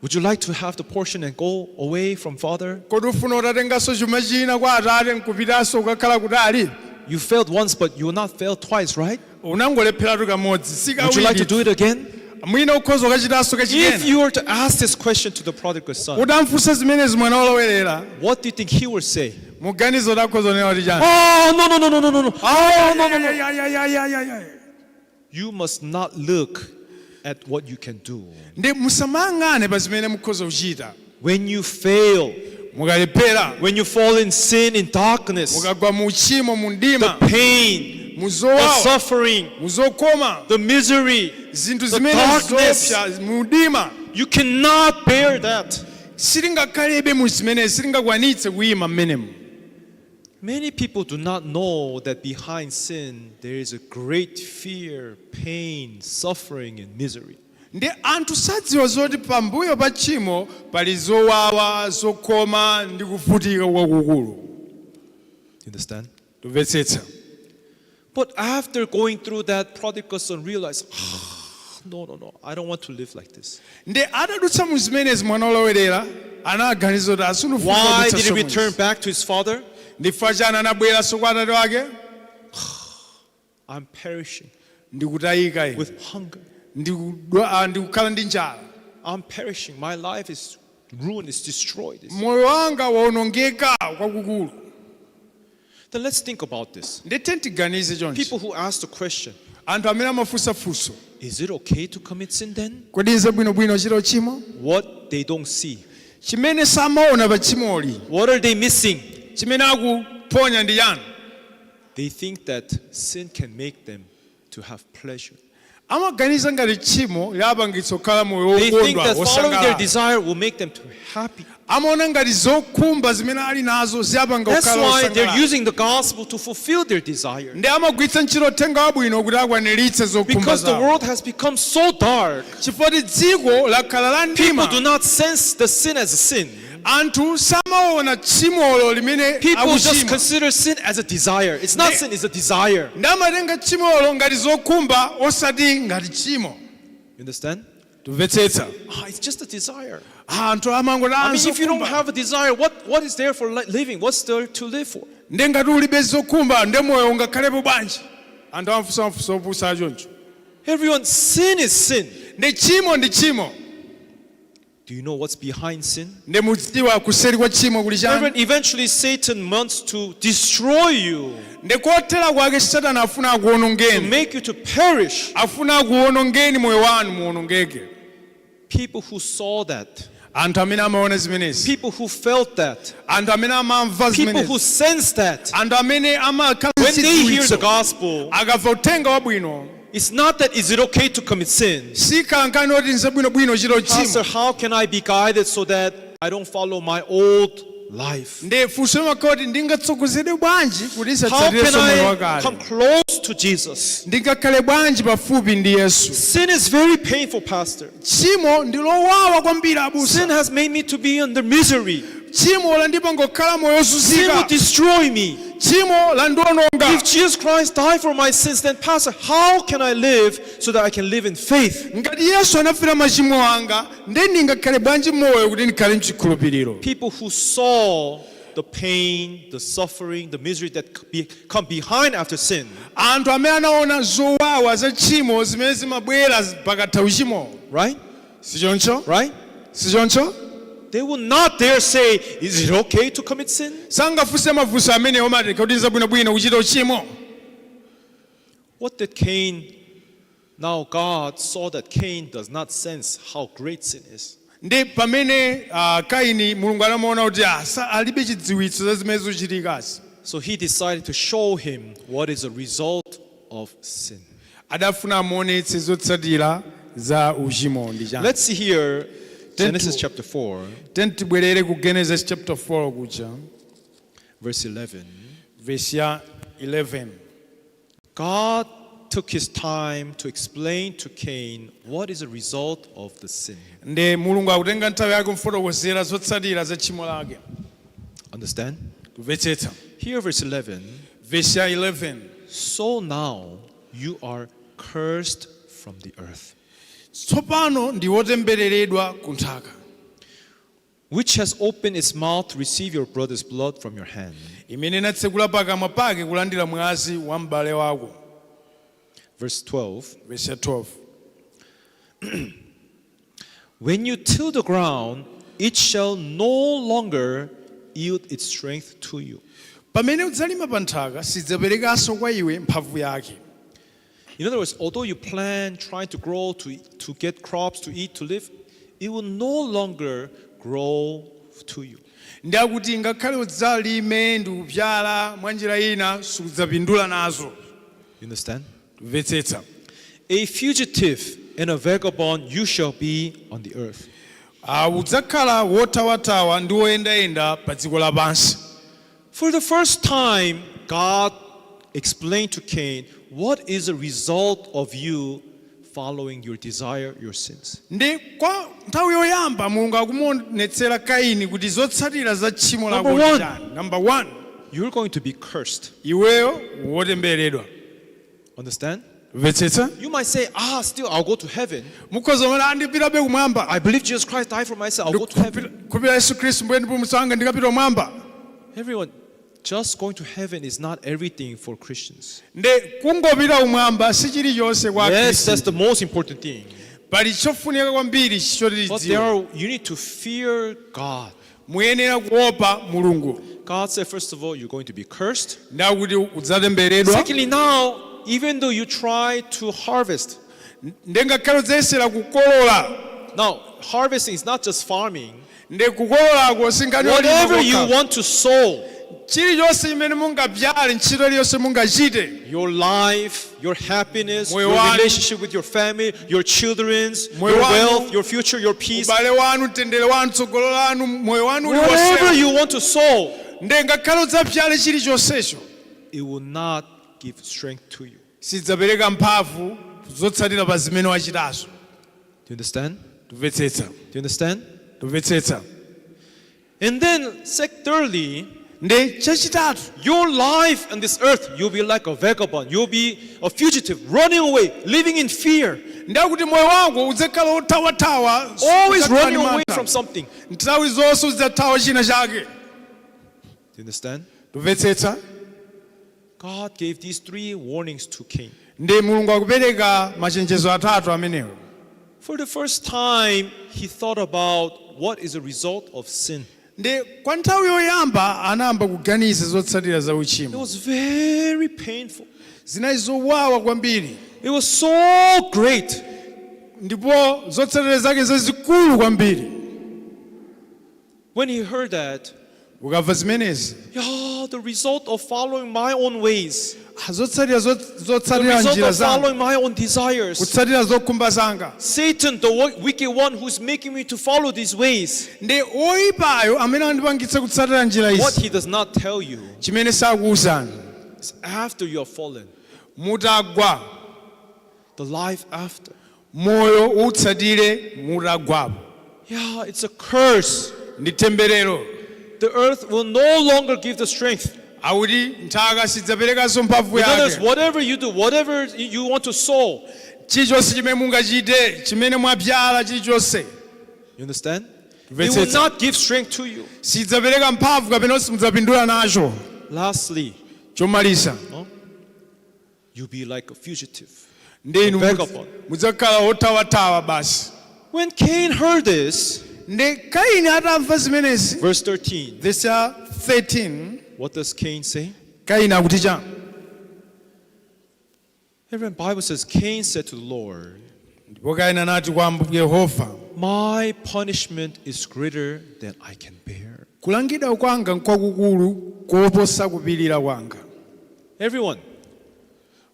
D: Would you like to have the portion and go away from father?
C: Kodi ufuna utatenganso chuma china kwa atate nkupitanso kukakhala kutali?
D: You failed once, but you will not fail twice, right?
C: Unangolepheratu kamodzi, si
D: Would you like to do
C: kawiri.
D: it again?"
C: Mwina ukhoza ukachitanso
D: If
C: kachikena.
D: you were to ask this question to the prodigal son,
C: Utamfunsa zimenezi mwana wolowerera,
D: what do you think he would say?
C: Muganizo lakhoza kunena kuti chani?
D: Oh, no, no, no, no, no, no, no.
C: Oh, no, no, no. Ya, ya, ya, ya, ya, ya.
D: You must not look at what you can do.
C: Ndi musamayang'ane pa zimene mukhoza kuchita.
D: When you fail,
C: Mukalephera,
D: when you fall in sin, in darkness,
C: mukagwa mu uchimo, mu mdima,
D: pain,
C: mu
D: the
C: zowawa,
D: suffering,
C: mu zokoma,
D: the misery,
C: zinthu
D: the
C: zimene
D: darkness.
C: zoopsa mu mdima,
D: You cannot bear that.
C: Sitingakhalebe mu zimenezi, sitingakwanitse kuyima mmenemu.
D: Many people do not know that behind sin there is a great fear, pain, suffering, and misery.
C: Ndi anthu sadziwa zoti pambuyo pa tchimo pali zowawa, zokoma ndi kuvutika kwakukulu.
D: You understand?
C: Tumvetsetsa?
D: But after going through that, prodigal son realized, "Ah, no, no, no, I don't want to live like this."
C: Ndi atadutsa mu zimenezi mwana olowerera anaganiza kuti asunufuna.
D: Why did he return back to his father?
C: Ndifa chani anabweranso kwa atate wake?
D: I'm perishing
C: Ndikutayika ine
D: with hunger.
C: Ndikukhala ndi njala.
D: I'm perishing. My life is ruined, it's destroyed.
C: Moyo wanga waonongeka kwakukulu.
D: Then let's think about this.
C: Ndithe tiganize chonchi.
D: People who ask the question,
C: Anthu amene amafunsa funso,
D: is it okay to commit sin then?
C: Kodi nzabwinobwino kuchita uchimo?
D: What they don't see.
C: Chimene samaona pa tchimoli.
D: What are they missing?
C: Chimene akuphonya ndi chani?
D: They think that sin can make them to have pleasure.
C: Amaganiza ngati tchimo lapangitsa kukhala moyo
D: They think
C: wokondwa,
D: that following their
C: wosangalala.
D: Desire will make them to be happy.
C: Amaona ngati zokhumba zimene ali nazo ziyapanga
D: That's
C: kukhala
D: why they're
C: wosangalala.
D: Using the gospel to fulfill their desire.
C: Ndi amagwiritsa ntchito uthenga wabwino kuti akwaniritse zokhumba
D: Because the
C: zawo.
D: World has become so dark,
C: Chifukwa dziko lakhala la
D: people
C: mdima,
D: do not sense the sin as a sin.
C: Anthu samaona tchimolo limene
D: People just
C: akuchimwa.
D: Consider sin as a desire. It's not sin, it's a desire.
C: Ndi amatenga tchimolo ngati zokhumba osati ngati tchimo.
D: You understand?
C: Tumvetsetsa?
D: Ah, it's just a desire.
C: Anthu amangoti
D: I mean, if you don't
C: zokhumba.
D: Have a desire, what is there for living? What's there to live for?
C: Ndi ngati ulibe zokhumba ndi moyo ungakhalepo bwanji? Anthu amafunsa mafunso opusa choncho.
D: Everyone, sin is sin.
C: Ndi tchimo ndi tchimo.
D: Do you know what's behind sin?
C: Ndi mudziwa kuseri kwa tchimo kuli chani?
D: Everyone, eventually Satan wants to destroy you,
C: Ndi kothera kwake Satana afuna
D: to
C: akuwonongeni,
D: make you to perish.
C: Afuna akuwonongeni moyo wanu muwonongeke.
D: People who saw that,
C: Anthu amene amaona zimenezi,
D: people who felt that,
C: anthu amene amamva
D: people who
C: zimenezi,
D: sensed that,
C: anthu amene amakhala
D: when they hear the
C: chidziwitso,
D: gospel,
C: akamva uthenga wabwino,
D: it's not that is it okay to commit sin.
C: Sikhala nkhani yoti nzabwinobwino kuchita
D: Pastor,
C: uchimo.
D: How can I be guided so that I don't follow my old life?
C: Ndi funso limakhala kuti ndingatsogozedwe bwanji kuti
D: How can
C: ndisatsatirenso moyo
D: I
C: wakale?
D: Come close to Jesus?
C: Ndingakhale bwanji pafupi ndi Yesu?
D: Sin is very painful, Pastor.
C: Tchimo ndi lowawa kwambiri, abusa.
D: Sin has made me to be under misery.
C: Tchimo landipanga kukhala moyo
D: Sin will
C: ozunzika.
D: Destroy me.
C: Tchimo landiononga.
D: If Jesus Christ died for my sins, then Pastor, how can I live so that I can live in faith?
C: Ngati Yesu anafera machimo anga ndi ndingakhale bwanji moyo kuti ndikhale mchikhulupiriro?
D: People who saw the pain, the suffering, the misery that come behind after sin,
C: Anthu amene anaona zowawa za tchimo zimene zimabwera pakatha uchimo,
D: right?
C: Sichoncho?
D: Right?
C: Sichoncho?
D: They will not dare say, "Is it okay to commit sin?"
C: Sangafunse mafunso amene omati kuti nzabwinobwino kuchita uchimo.
D: What did Cain? Now God saw that Cain does not sense how great sin is.
C: Ndi pamene Kaini Mulungu anamuona kuti alibe chidziwitso za zimene zikuchitikazi.
D: So he decided to show him what is the result of sin.
C: Adafuna amuonetse zotsatira za uchimo ndi chani.
D: Let's see here Genesis chapter 4,
C: Tiyeni tibwerere ku Genesis chapter 4 kuja,
D: verse 11.
C: Verse ya 11.
D: God took his time to explain to Cain what is the result of the sin.
C: Ndi Mulungu akutenga nthawi yake kumfotokozera zotsatira za tchimo lake.
D: Understand?
C: Kumvetsetsa?
D: Here, verse 11.
C: Verse ya 11.
D: So now you are cursed from the earth,
C: Tsopano ndi wotembereredwa ku nthaka,
D: which has opened its mouth to receive your brother's blood from your hand.
C: Imene inatsekula pakamwa pake kulandira mwazi wa m'bale wako.
D: Verse 12.
C: Verse ya 12.
D: When you till the ground, it shall no longer yield its strength to you.
C: Pamene udzalima pa nthaka, sidzaperekanso kwa iwe mphamvu yake.
D: In other words, although you plan trying to grow to get crops to eat, to live, it will no longer grow to you.
C: Ndi akuti ngakhale udzalime ndi kubyala mwa njira ina, sudzapindula nazo.
D: You understand?
C: Kumvetsetsa?
D: A fugitive and a vagabond you shall be on the earth.
C: Ah, udzakhala wothawathawa ndi woyendayenda pa dziko lapansi.
D: For the first time, God explained to Cain what is the result of you following your desire, your sins.
C: Ndi kwa nthawi yoyamba Mulungu akumuonetsera Kaini kuti zotsatira za tchimo lako
D: Number one.
C: ndi chani. Number 1.
D: You're going to be cursed.
C: Iweyo wotembereredwa.
D: Understand?
C: Kumvetsetsa?
D: You might say, "Still I'll go to heaven."
C: Mukhoza kumati, "Andipitabe kumwamba."
D: I believe Jesus Christ died for my sin. I'll go to heaven.
C: Kupira Yesu Khristu mbuye ndipulumutsi wanga, ndikapita kumwamba.
D: Everyone, just going to heaven is not everything for Christians.
C: Ndi kungopita kumwamba si chilichonse kwa
D: Yes,
C: Akhristu.
D: that's the most important thing.
C: Pali chofunika kwambiri choti
D: But there
C: tidziwe.
D: are you need to fear God.
C: Muyenera kuopa Mulungu.
D: God said, first of all, you're going to be cursed.
C: Ndakuti udzatembereredwa.
D: Secondly, now, even though you try to harvest,
C: Ndi ngakhale udzayesera kukolola.
D: Now harvesting is not just farming.
C: Ndi kukololako si nkhani yolima
D: Whatever you
C: kokha.
D: want to sow,
C: Chilichonse chimene mungabyale, ntchito iliyonse mungachite,
D: your life, your happiness,
C: Moyo
D: your
C: wanu.
D: Relationship with your family, your children's,
C: Moyo
D: your
C: wanu.
D: Wealth, your future, your peace,
C: ubale wanu, mtendere wanu, tsogolo lanu, moyo wanu
D: whatever
C: uliwonse,
D: you want to sow,
C: ndi ngakhale udzabyale chilichonsecho,
D: it will not give strength to you.
C: Sidzapereka mphamvu zotsatira pa zimene wachitazo.
D: Do you understand?
C: Tumvetsetsa?
D: Do you understand?
C: Tumvetsetsa?
D: And then, thirdly,
C: Ndi chachitatu,
D: your life on this earth, you'll be like a vagabond. You'll be a fugitive, running away, living in fear,
C: ndakuti moyo wako udzakhala wothawathawa,
D: always
C: udzakhala
D: running
C: ndi
D: away
C: mantha.
D: From something.
C: Nthawi zonse udzathawa china chake.
D: Do you understand?
C: Tumvetsetsa?
D: God gave these three warnings to Cain.
C: Ndi Mulungu akupereka machenjezo atatu amenewo.
D: For the first time, he thought about what is the result of sin.
C: Ndi kwa nthawi yoyamba anayamba kuganiza zotsatira za
D: It
C: uchimo.
D: Was very painful.
C: Zinali zowawa kwambiri.
D: It was so great.
C: Ndipo zotsatira zake zazikulu kwambiri.
D: When he heard that,
C: Ukamva zimenezi,
D: yeah, the result of following my own ways,
C: ah, zotsatira
D: the
C: zotsatira
D: result
C: njira
D: of
C: zanga,
D: following my own desires,
C: kutsatira zokhumba zanga,
D: Satan, the wicked one who's making me to follow these ways,
C: ndi oyipayo amene andipangitsa kutsatira njira
D: what
C: izi,
D: he does not tell you
C: chimene sakuwuzani,
D: is after you have fallen,
C: mutagwa,
D: the life after.
C: Moyo utsatire mutagwapo,
D: Yeah, it's a curse.
C: Ndi temberero.
D: The earth will no longer give the strength.
C: Akuti nthaka sidzaperekanso mphamvu
D: In other words,
C: yake.
D: Whatever you do, whatever you want to sow,
C: Chilichonse chimene mungachite, chimene mwabyala, chilichonse,
D: you understand? It will
C: Mvetsetsa.
D: Not give strength to you.
C: Sidzapereka mphamvu kapena simudzapindula nacho.
D: Lastly,
C: Chomaliza,
D: you'll be like a fugitive.
C: Ndi inu
D: Vagabond.
C: Mudzakhala othawathawa basi.
D: When Cain heard this,
C: Ndi Kaini atamva zimenezi,
D: verse 13,
C: verse ya 13,
D: what does Cain say?
C: Kaini akuti chani?
D: Everyone, Bible says Cain said to the Lord,
C: Ndipo Kaini anati kwa Ambuye Yehova,
D: "My punishment is greater than I can bear."
C: Kulangidwa kwanga nkwakukulu koposa kupirira kwanga.
D: Everyone,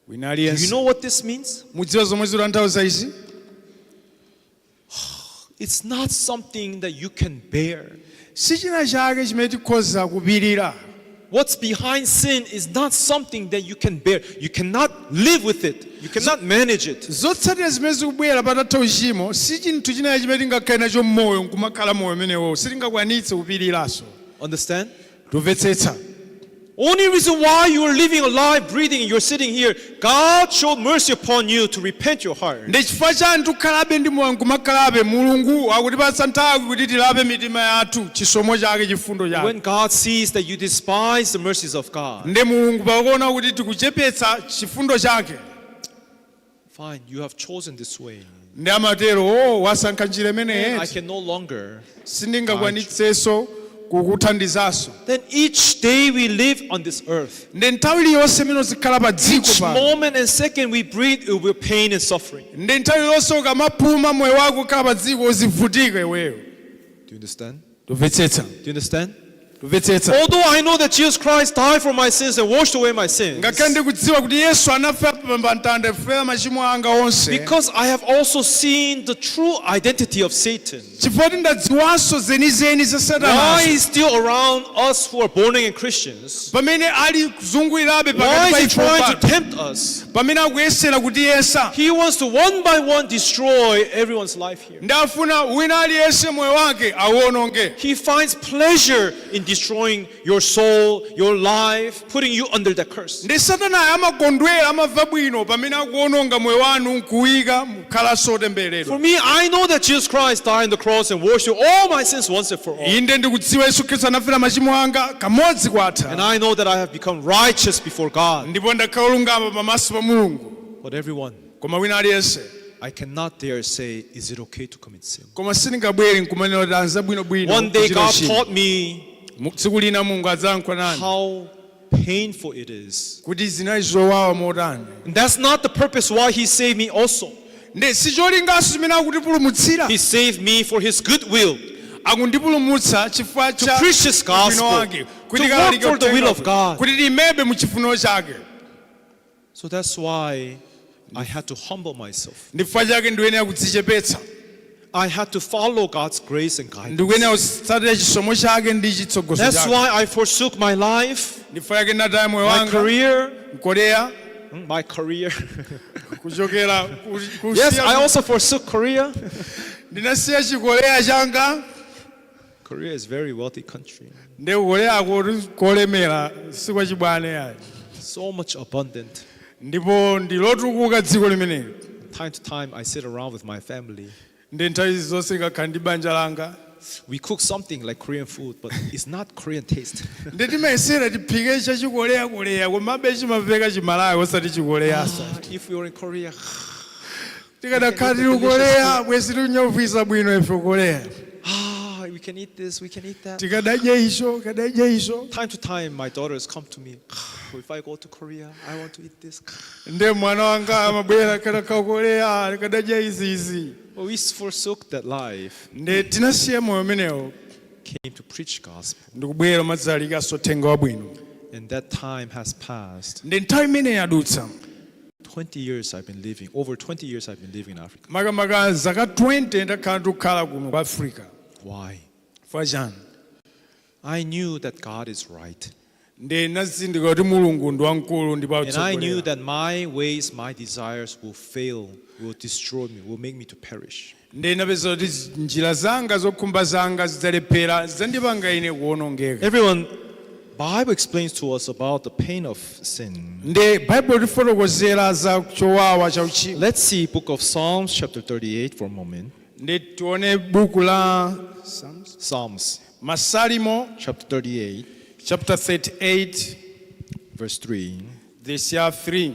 C: Wina
D: do you
C: aliyense,
D: know what this means?
C: Mudziwa zomwe zikutanthauza izi?
D: It's not something that you can bear.
C: Si china chake chimene tikhoza kupirira.
D: What's behind sin is not something that you can bear. You cannot live with it. You cannot manage it.
C: Zotsatira zimene zikubwera patatha uchimo si chinthu chinachi chimene tingakhale nacho mmoyo nkumakhala moyo umenewo, sitingakwanitse kupiriranso.
D: Understand?
C: Tumvetsetsa?
D: Only reason why you are living alive, breathing, and you're sitting here, God showed mercy upon you to repent your heart.
C: Ndi chifukwa chani tikukhalabe ndi moyo nkumakhalabe? Mulungu akutipatsa nthawi kuti tilape mitima yathu, chisomo chake, chifundo chake.
D: When God sees that you despise the mercies of God,
C: Ndi Mulungu pakuona kuti tikuchepetsa chifundo chake,
D: Fine, you have chosen this way.
C: Ndi amatero o wasankha njira imeneyi.
D: I can no longer.
C: Sindingakwanitsenso kukuthandizanso.
D: Then each day we live on this earth,
C: Ndi nthawi iliyonse imene uzikhala pa dziko
D: each
C: pano,
D: moment and second we breathe, it will be pain and suffering.
C: Ndi nthawi iliyonse ukamapuma moyo wako ukhala pa dziko uzivutika iweyo.
D: Do you understand?
C: Tumvetsetsa?
D: Do you understand?
C: Tumvetsetsa?
D: Although I know that Jesus Christ died for my sins and washed away my sins,
C: Ngakhale ndikudziwa kuti Yesu anafa pa mtanda kufera machimo anga onse,
D: because I have also seen the true identity of Satan.
C: Chifukwa kuti ndadziwanso zenizeni za
D: Why
C: Satana,
D: he's still around us who are born again Christians?
C: Pamene ali kuzungulirabe
D: Why
C: pakati pa
D: is he
C: ife
D: trying to
C: pano,
D: tempt us?
C: Pamene akuyesera kutiyesa.
D: He wants to one by one destroy everyone's life here.
C: Ndafuna wina aliyense moyo wake awononge.
D: He finds pleasure in destroying your soul, your life, putting you under the curse.
C: Ndi satanayo amakondwera amamva bwino pamene akuwononga moyo wanu nkuwika mukhalanso
D: For
C: otembereredwa.
D: me, I know that Jesus Christ died on the cross and washed away all my sins once and for all.
C: Inde ndikudziwa Yesu Khristu anafera machimo anga kamodzi
D: And
C: kwatha,
D: I know that I have become righteous before God.
C: Ndipo ndakhala olungama pamaso pa Mulungu.
D: But everyone,
C: Koma wina aliyense,
D: I cannot dare say, is it okay to commit sin?
C: Koma sindingabwere nkumanena kuti anza bwinobwino
D: One day
C: kuchita
D: God
C: uchimo.
D: taught me
C: Tsiku lina Mulungu adzayankhula nane
D: how painful it is.
C: Kuti zinali zowawa motani.
D: And that's not the purpose why He saved me also.
C: Ndi sicholinganso chimene akutipulumutsira.
D: He saved me for His good will,
C: Akundipulumutsa chifukwa
D: to
C: cha
D: preach His
C: ubwino
D: gospel,
C: wake, kuti
D: to work
C: kalalike
D: for the will
C: uthenga
D: of God.
C: kuti tiyimebe mu chifuniro chake.
D: So that's why I had to humble myself.
C: Ndi chifukwa chake ndikuyenera kudzichepetsa.
D: I had to follow God's grace and guidance.
C: Ndikuyenera kutsatira chisomo chake ndi chitsogozo
D: That's
C: chake.
D: why I forsook my life,
C: Ndi chifukwa chake ndinataya moyo
D: my
C: wanga,
D: career,
C: Korea,
D: my career.
C: Kuchokera
D: Yes,
C: kusiya-
D: I also forsook Korea.
C: Ndinasiya chikorea changa.
D: Korea is a very wealthy country.
C: Ndi kukorea kolemera sikwachibwana ayi.
D: So much abundant.
C: Ndipo ndi lotukuka dziko limeneli.
D: Time to time, I sit around with my family.
C: Ndi nthawi zonse ngakhala ndi banja langa.
D: We cook something like Korean food, but it's not Korean taste.
C: Ndi timayesera tiphike chachikoleya koleya komabe chimamveka chimalawi osati chikoleyaso.
D: Ah, if we were in Korea,
C: Tikanakhala tili kukoleya bwezi tinyovisa bwino ife kukoleya.
D: ah, we can eat this, we can eat that.
C: Tikadadya icho kadadya icho.
D: Time to time, my daughters come to me. If I go to Korea, I want to eat this.
C: Ndi mwana wanga amabwera kanakhala kukoleya kadadya izi izi.
D: Well, we forsook that life,
C: Ndi tinasiya moyo umenewo,
D: came to preach gospel,
C: ndikubwera umadzalikaso uthenga wabwino.
D: And that time has passed.
C: Ndi nthawi imene yadutsa.
D: 20 years I've been living, over 20 years I've been living in Africa.
C: Makamaka zaka 20 ndakhala ndikukhala kuno ku Africa.
D: Why?
C: Chifukwa chani?
D: I knew that God is right.
C: Ndi ndinazindikira kuti Mulungu ndi wamkulu ndipo
D: And I knew
C: akutsogolera.
D: that my ways, my desires will fail, will destroy me, will make me to perish.
C: Ndi ndinapeza kuti njira zanga zokhumba zanga zidzalephera zidzandipanga ine kuwonongeka.
D: Everyone, Bible explains to us about the pain of sin.
C: Ndi Baibulo lifotokozera za chowawa cha uchimo.
D: Let's see book of Psalms chapter 38 for a moment.
C: Ndi tione buku la Psalms,
D: Psalms
C: Masalimo
D: chapter 38
C: chapter 38
D: verse 3.
C: Verse ya 3.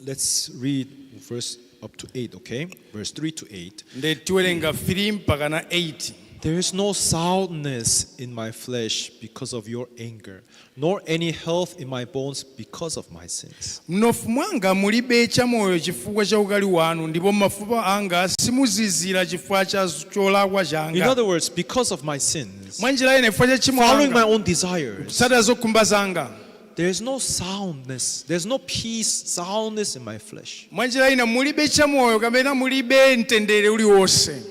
D: Let's read verse up to 8, okay? Verse 3 to 8.
C: Ndi tiwerenga 3 mpaka na 8.
D: There is no soundness in my flesh because of your anger, nor any health in my bones because of my sins.
C: Mnofu mwanga mulibe chamoyo chifukwa cha ukali wanu ndipo mafupa anga simuzizira chifukwa cha cholakwa
D: In
C: changa.
D: other words, because of my sins,
C: Mwa njira ina chifukwa cha tchimo
D: following my
C: langa,
D: own desires,
C: kutsatira zokhumba zanga,
D: there is no soundness, there's no peace, soundness in my flesh.
C: Mwa njira ina mulibe chamoyo kapena mulibe mtendere uliwonse.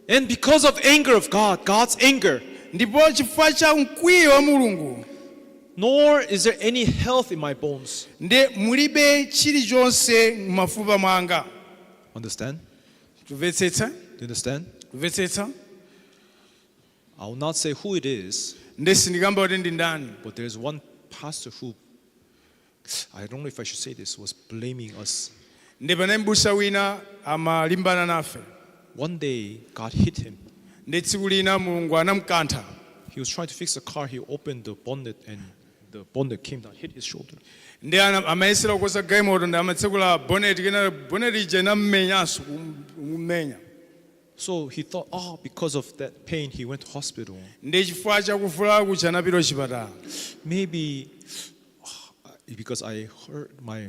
D: And because of anger of God, God's anger,
C: Ndipo chifukwa cha mkwiyo wa Mulungu,
D: nor is there any health in my bones.
C: Ndi mulibe chilichonse m'mafupa mwanga.
D: Understand?
C: Tumvetsetsa?
D: Do you understand?
C: Tumvetsetsa?
D: I will not say who it is,
C: Ndi sindikamba kuti ndi ndani,
D: but there's one pastor who, I don't know if I should say this, was blaming us.
C: Ndi panali m'busa wina amalimbana nafe.
D: One day, God hit him.
C: Ndi tsiku lina Mulungu anamkantha.
D: He was trying to fix the car. He opened the bonnet and the bonnet came down, hit his shoulder.
C: Ndi amayesera kukonza galimoto ndi amatsekula bonnet kena bonnet ija inammenyanso kumenya.
D: So he thought, oh, because of that pain, he went to hospital.
C: Ndi chifukwa chakuvulala kuja anapita kuchipatala.
D: Maybe because I hurt my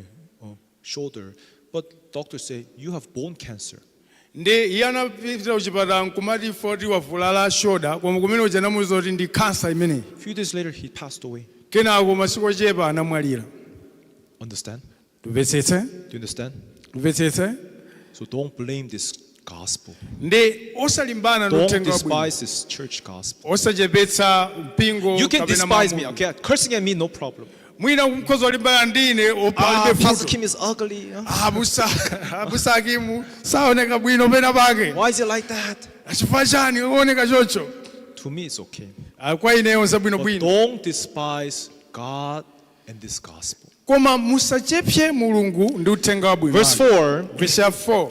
D: shoulder, but doctors say you have bone cancer.
C: Ndi iye anapita kuchipatala nkumati foti wavulala shoulder koma kumene kuja anamuwuza kuti ndi khansa imeneyi.
D: A few days later, he passed away.
C: Kenako masiku ochepa anamwalira.
D: Understand?
C: Tumvetsetse?
D: Do you understand?
C: Tumvetsetse?
D: So don't blame this gospel.
C: Ndi osalimbana ndi
D: Don't
C: uthenga wabwino.
D: despise this church gospel.
C: Osachepetsa mpingo
D: You can
C: kapena
D: despise me,
C: mawu.
D: okay? Cursing at me, no problem.
C: Mwina mkhoza olimbana ndi ine
D: Ah,
C: palibe
D: Pastor
C: vuto.
D: Kim is ugly. Huh?
C: Abusa Akimu saoneka bwino pena pake.
D: Why is it like that?
C: Chifukwa chani kuoneka choncho?
D: To me, it's okay.
C: Ah, kwa ineyo
D: But
C: zabwinobwino.
D: don't despise God and this gospel.
C: Koma musachepse Mulungu ndi uthenga wabwino.
D: Verse 4.
C: Verse ya 4.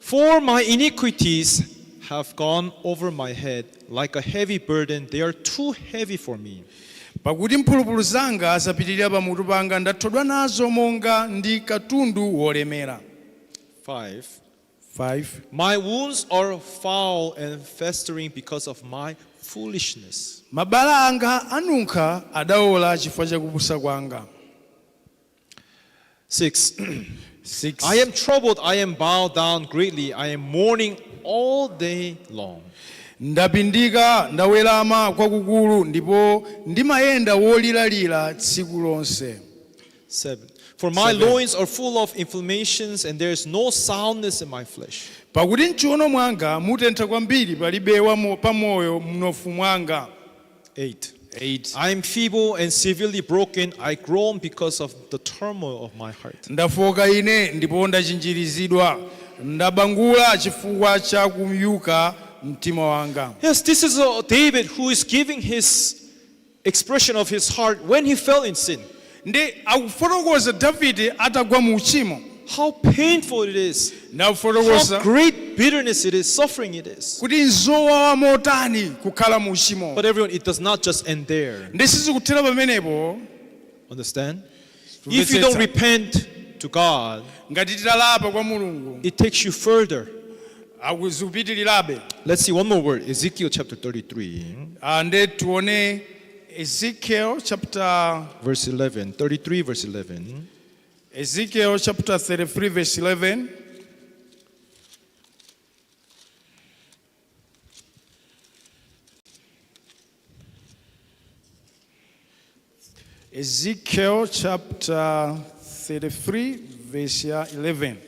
D: For my iniquities have gone over my head like a heavy burden. They are too heavy for me.
C: Pakuti mphulupulu zanga zapitirira pamutu panga ndathodwa nazo monga ndi katundu wolemera.
D: 5.
C: 5.
D: My wounds are foul and festering because of my foolishness.
C: Mabala anga anunkha adaola chifukwa cha kupusa kwanga.
D: 6.
C: 6.
D: I am troubled, I am bowed down greatly, I am mourning all day long.
C: Ndapindika ndawerama kwakukulu ndipo ndimayenda wolilalira tsiku lonse.
D: 7. For my
C: 7.
D: loins are full of inflammations, and there is no soundness in my flesh.
C: Pakuti mchiuno mwanga mutentha kwambiri palibe pamoyo mnofu mwanga.
D: 8.
C: 8.
D: I am feeble and severely broken. I groan because of the turmoil of my heart.
C: Ndafoka ine ndipo ndachinjirizidwa ndabangula chifukwa cha kuyuka mtima wanga.
D: Yes, this is David who is giving his expression of his heart when he fell in sin.
C: Ndi akufotokoza Davide atagwa mu uchimo.
D: How painful it is.
C: Ndakufotokoza
D: How great bitterness it is, suffering it is.
C: kuti nzowawa motani kukhala mu uchimo.
D: But everyone, it does not just end there.
C: Ndi sizikuthera pamenepo.
D: Understand? If you don't repent to God,
C: Ngati titalapa kwa Mulungu,
D: it takes you further.
C: Akuzipitirirabe.
D: Let's see one more word. Ezekiel chapter 33,
C: Ah, nde tione Ezekiel chapter
D: verse 11. 33 verse 11.
C: Ezekiel chapter 33 verse 11. Ezekiel chapter 33 verse 11.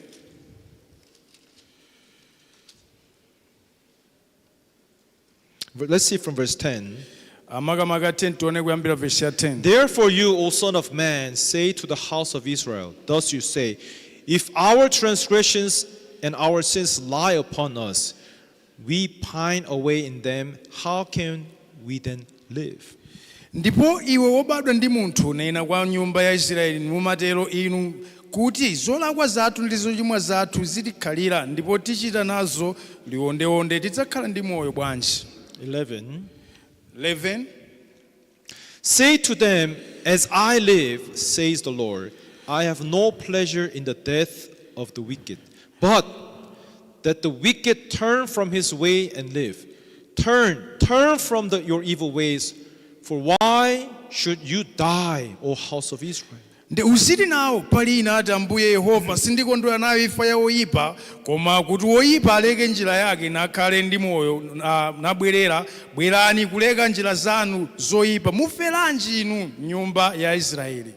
D: Let's see from verse 10.
C: Makamaka 10 tione kuyambira verse ya 10.
D: Therefore you, O son of man, say to the house of Israel, thus you say, if our transgressions and our sins lie upon us, we pine away in them, how can we then live?
C: Ndipo iwe wobadwa ndi munthu nena kwa nyumba ya Israeli mumatero inu kuti zolakwa zathu ndi zochimwa zathu zitikhalira ndipo tichita nazo liwondewonde tidzakhala ndi moyo bwanji.
D: 11.
C: 11.
D: Say to them, as I live, says the Lord, I have no pleasure in the death of the wicked, but that the wicked turn from his way and live. Turn, turn from your evil ways, for why should you die, O house of Israel?
C: Ndi uziti nawo pali ine ati Ambuye Yehova sindikondwera nayo imfa ya woyipa koma kuti woyipa aleke njira yake nakhale ndi moyo nabwerera bwerani kuleka njira zanu zoyipa muferanji inu nyumba ya Israeli.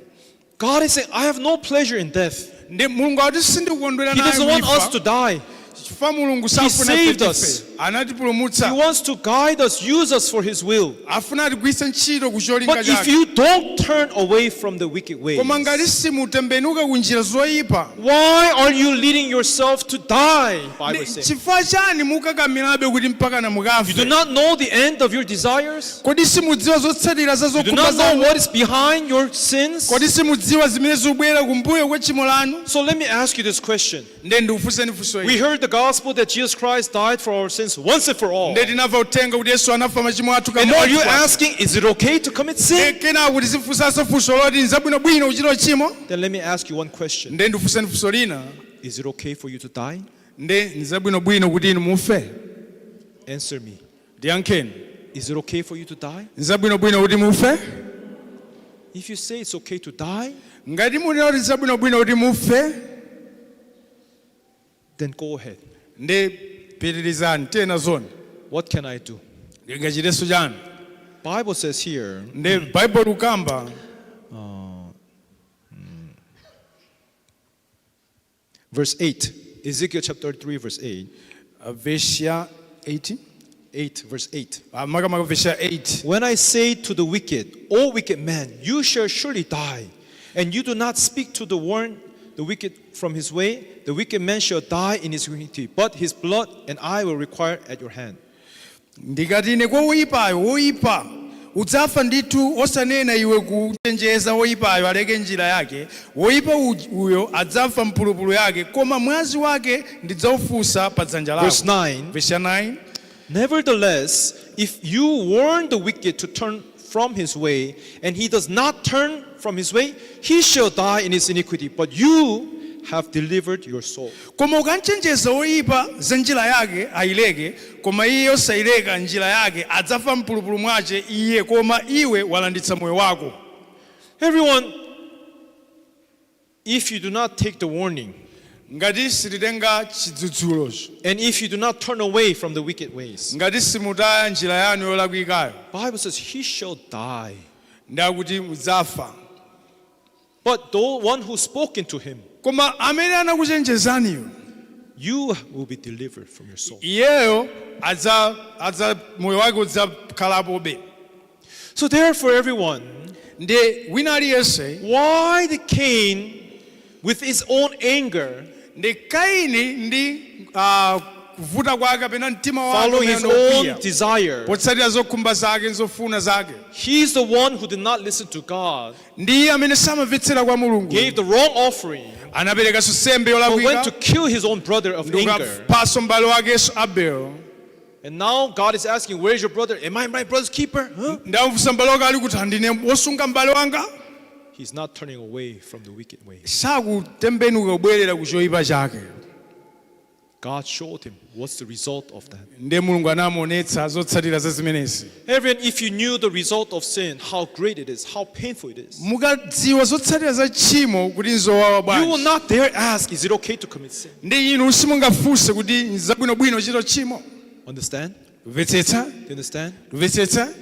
D: God is saying, I have no pleasure in death.
C: Ndi Mulungu akuti sindikondwera
D: He
C: nayo
D: doesn't want us
C: imfa.
D: to die.
C: Chifukwa Mulungu safuna
D: saved
C: ife
D: us.
C: tife. Anatipulumutsa.
D: He wants to guide us, use us for His will.
C: Afuna atigwiritse ntchito ku cholinga
D: But if
C: chake.
D: you don't turn away from the wicked ways,
C: Koma ngati simutembenuka ku njira zoyipa,
D: why are you leading yourself to die? Bible
C: ndi
D: says.
C: chifukwa chani mukakamirabe kuti mpaka na
D: You do
C: mukafe?
D: not know the end of your desires.
C: Kodi simudziwa zotsatira za
D: You do
C: zokhumba
D: not know
C: zanu?
D: what is behind your sins.
C: Kodi simudziwa zimene zikubwera kumbuyo kwa tchimo lanu?
D: So let me ask you this question.
C: Nde ndikufunseni funso
D: We
C: ili.
D: heard the gospel that Jesus Christ died for our sins sins once and for all.
C: Nde tinamva uthenga kuti Yesu anafa machimo athu
D: And are you
C: kamodzi.
D: asking, is it okay to commit sin?
C: Kenako tizifunsanso funso loti nzabwinobwino kuchita uchimo?
D: Then let me ask you one question.
C: Nde ndifunseni funso lina.
D: Is it okay for you to die?
C: Nde nzabwinobwino kuti inu mufe?
D: Answer me.
C: Ndiyankheni.
D: Is it okay for you to die?
C: Nzabwinobwino kuti mufe?
D: If you say it's okay to die,
C: Ngati munena kuti nzabwinobwino kuti mufe,
D: then go ahead.
C: Nde pitirizani tena zoni.
D: What can I do?
C: Ndingachitenso chani?
D: Bible says here,
C: Nde Baibulo ukamba
D: verse 8, Ezekiel chapter 3, verse 8,
C: verse ya 8.
D: 8, verse 8.
C: Makamaka verse ya 8.
D: When I say to the wicked, O wicked man, you shall surely die, and you do not speak to the warn the wicked from his way, the wicked man shall die in his iniquity, but his blood and I will require at your hand.
C: Ndikati ine kwa woyipayo, woyipa udzafa ndithu, osanena iwe kuchenjeza woyipayo aleke njira yake, woyipa uyo adzafa mphulupulu yake, koma mwazi wake ndidzaufunsa pa dzanja lako.
D: Verse 9.
C: Verse ya 9.
D: Nevertheless, if you warn the wicked to turn from his way, and he does not turn from his way, he shall die in his iniquity, but you have delivered your soul.
C: Koma ukamchenjeza woyipa za njira yake ayileke, koma iye osayileka njira yake, adzafa mphulupulu mwace iye, koma iwe walanditsa moyo wako.
D: Everyone, if you do not take the warning,
C: Ngati sititenga chidzudzulocho,
D: and if you do not turn away from the wicked ways,
C: ngati simutaya njira yanu yolakwikayo,
D: Bible says he shall die.
C: Ndakuti mudzafa.
D: But the one who spoken to him,
C: Koma amene anakuchenjezaniyo,
D: you will be delivered from your soul.
C: Iyeyo adza adza moyo wake udzakhalapobe.
D: So therefore, everyone,
C: Ndi wina aliyense,
D: why did Cain, with his own anger,
C: ndi Kaini ndi kuvuta kwake kapena mtima wake
D: following his
C: umene
D: own
C: unakwiya,
D: desire,
C: potsatira zokhumba zake nzofuna zake,
D: he's the one who did not listen to God,
C: ndi iye amene samamvetsera kwa Mulungu,
D: gave the wrong offering,
C: anaperekanso nsembe
D: but went
C: yolakwika
D: to kill his own brother of
C: ndi
D: anger.
C: kukaphanso m'bale wakenso Abel.
D: And now God is asking, where's your brother? Am I my brother's keeper? Huh?
C: Ndamufunsa m'bale wake ali kuti andine wosunga m'bale wanga?
D: He's not turning away from the wicked ways.
C: Sakutembenuka kubwerera ku choyipa chake.
D: God showed him what's the result of that.
C: Ndiye Mulungu anamuonetsa zotsatira za zimenezi.
D: Everyone, if you knew the result of sin, how great it is, how painful it is,
C: Mukadziwa zotsatira za tchimo kuti nzowawa
D: you will
C: bwanji,
D: not dare ask, is it okay to commit sin?
C: Ndi inu simungafunse kuti nzabwinobwino kuchita tchimo.
D: Understand?
C: Kumvetsetsa?
D: Do you understand?
C: Kumvetsetsa?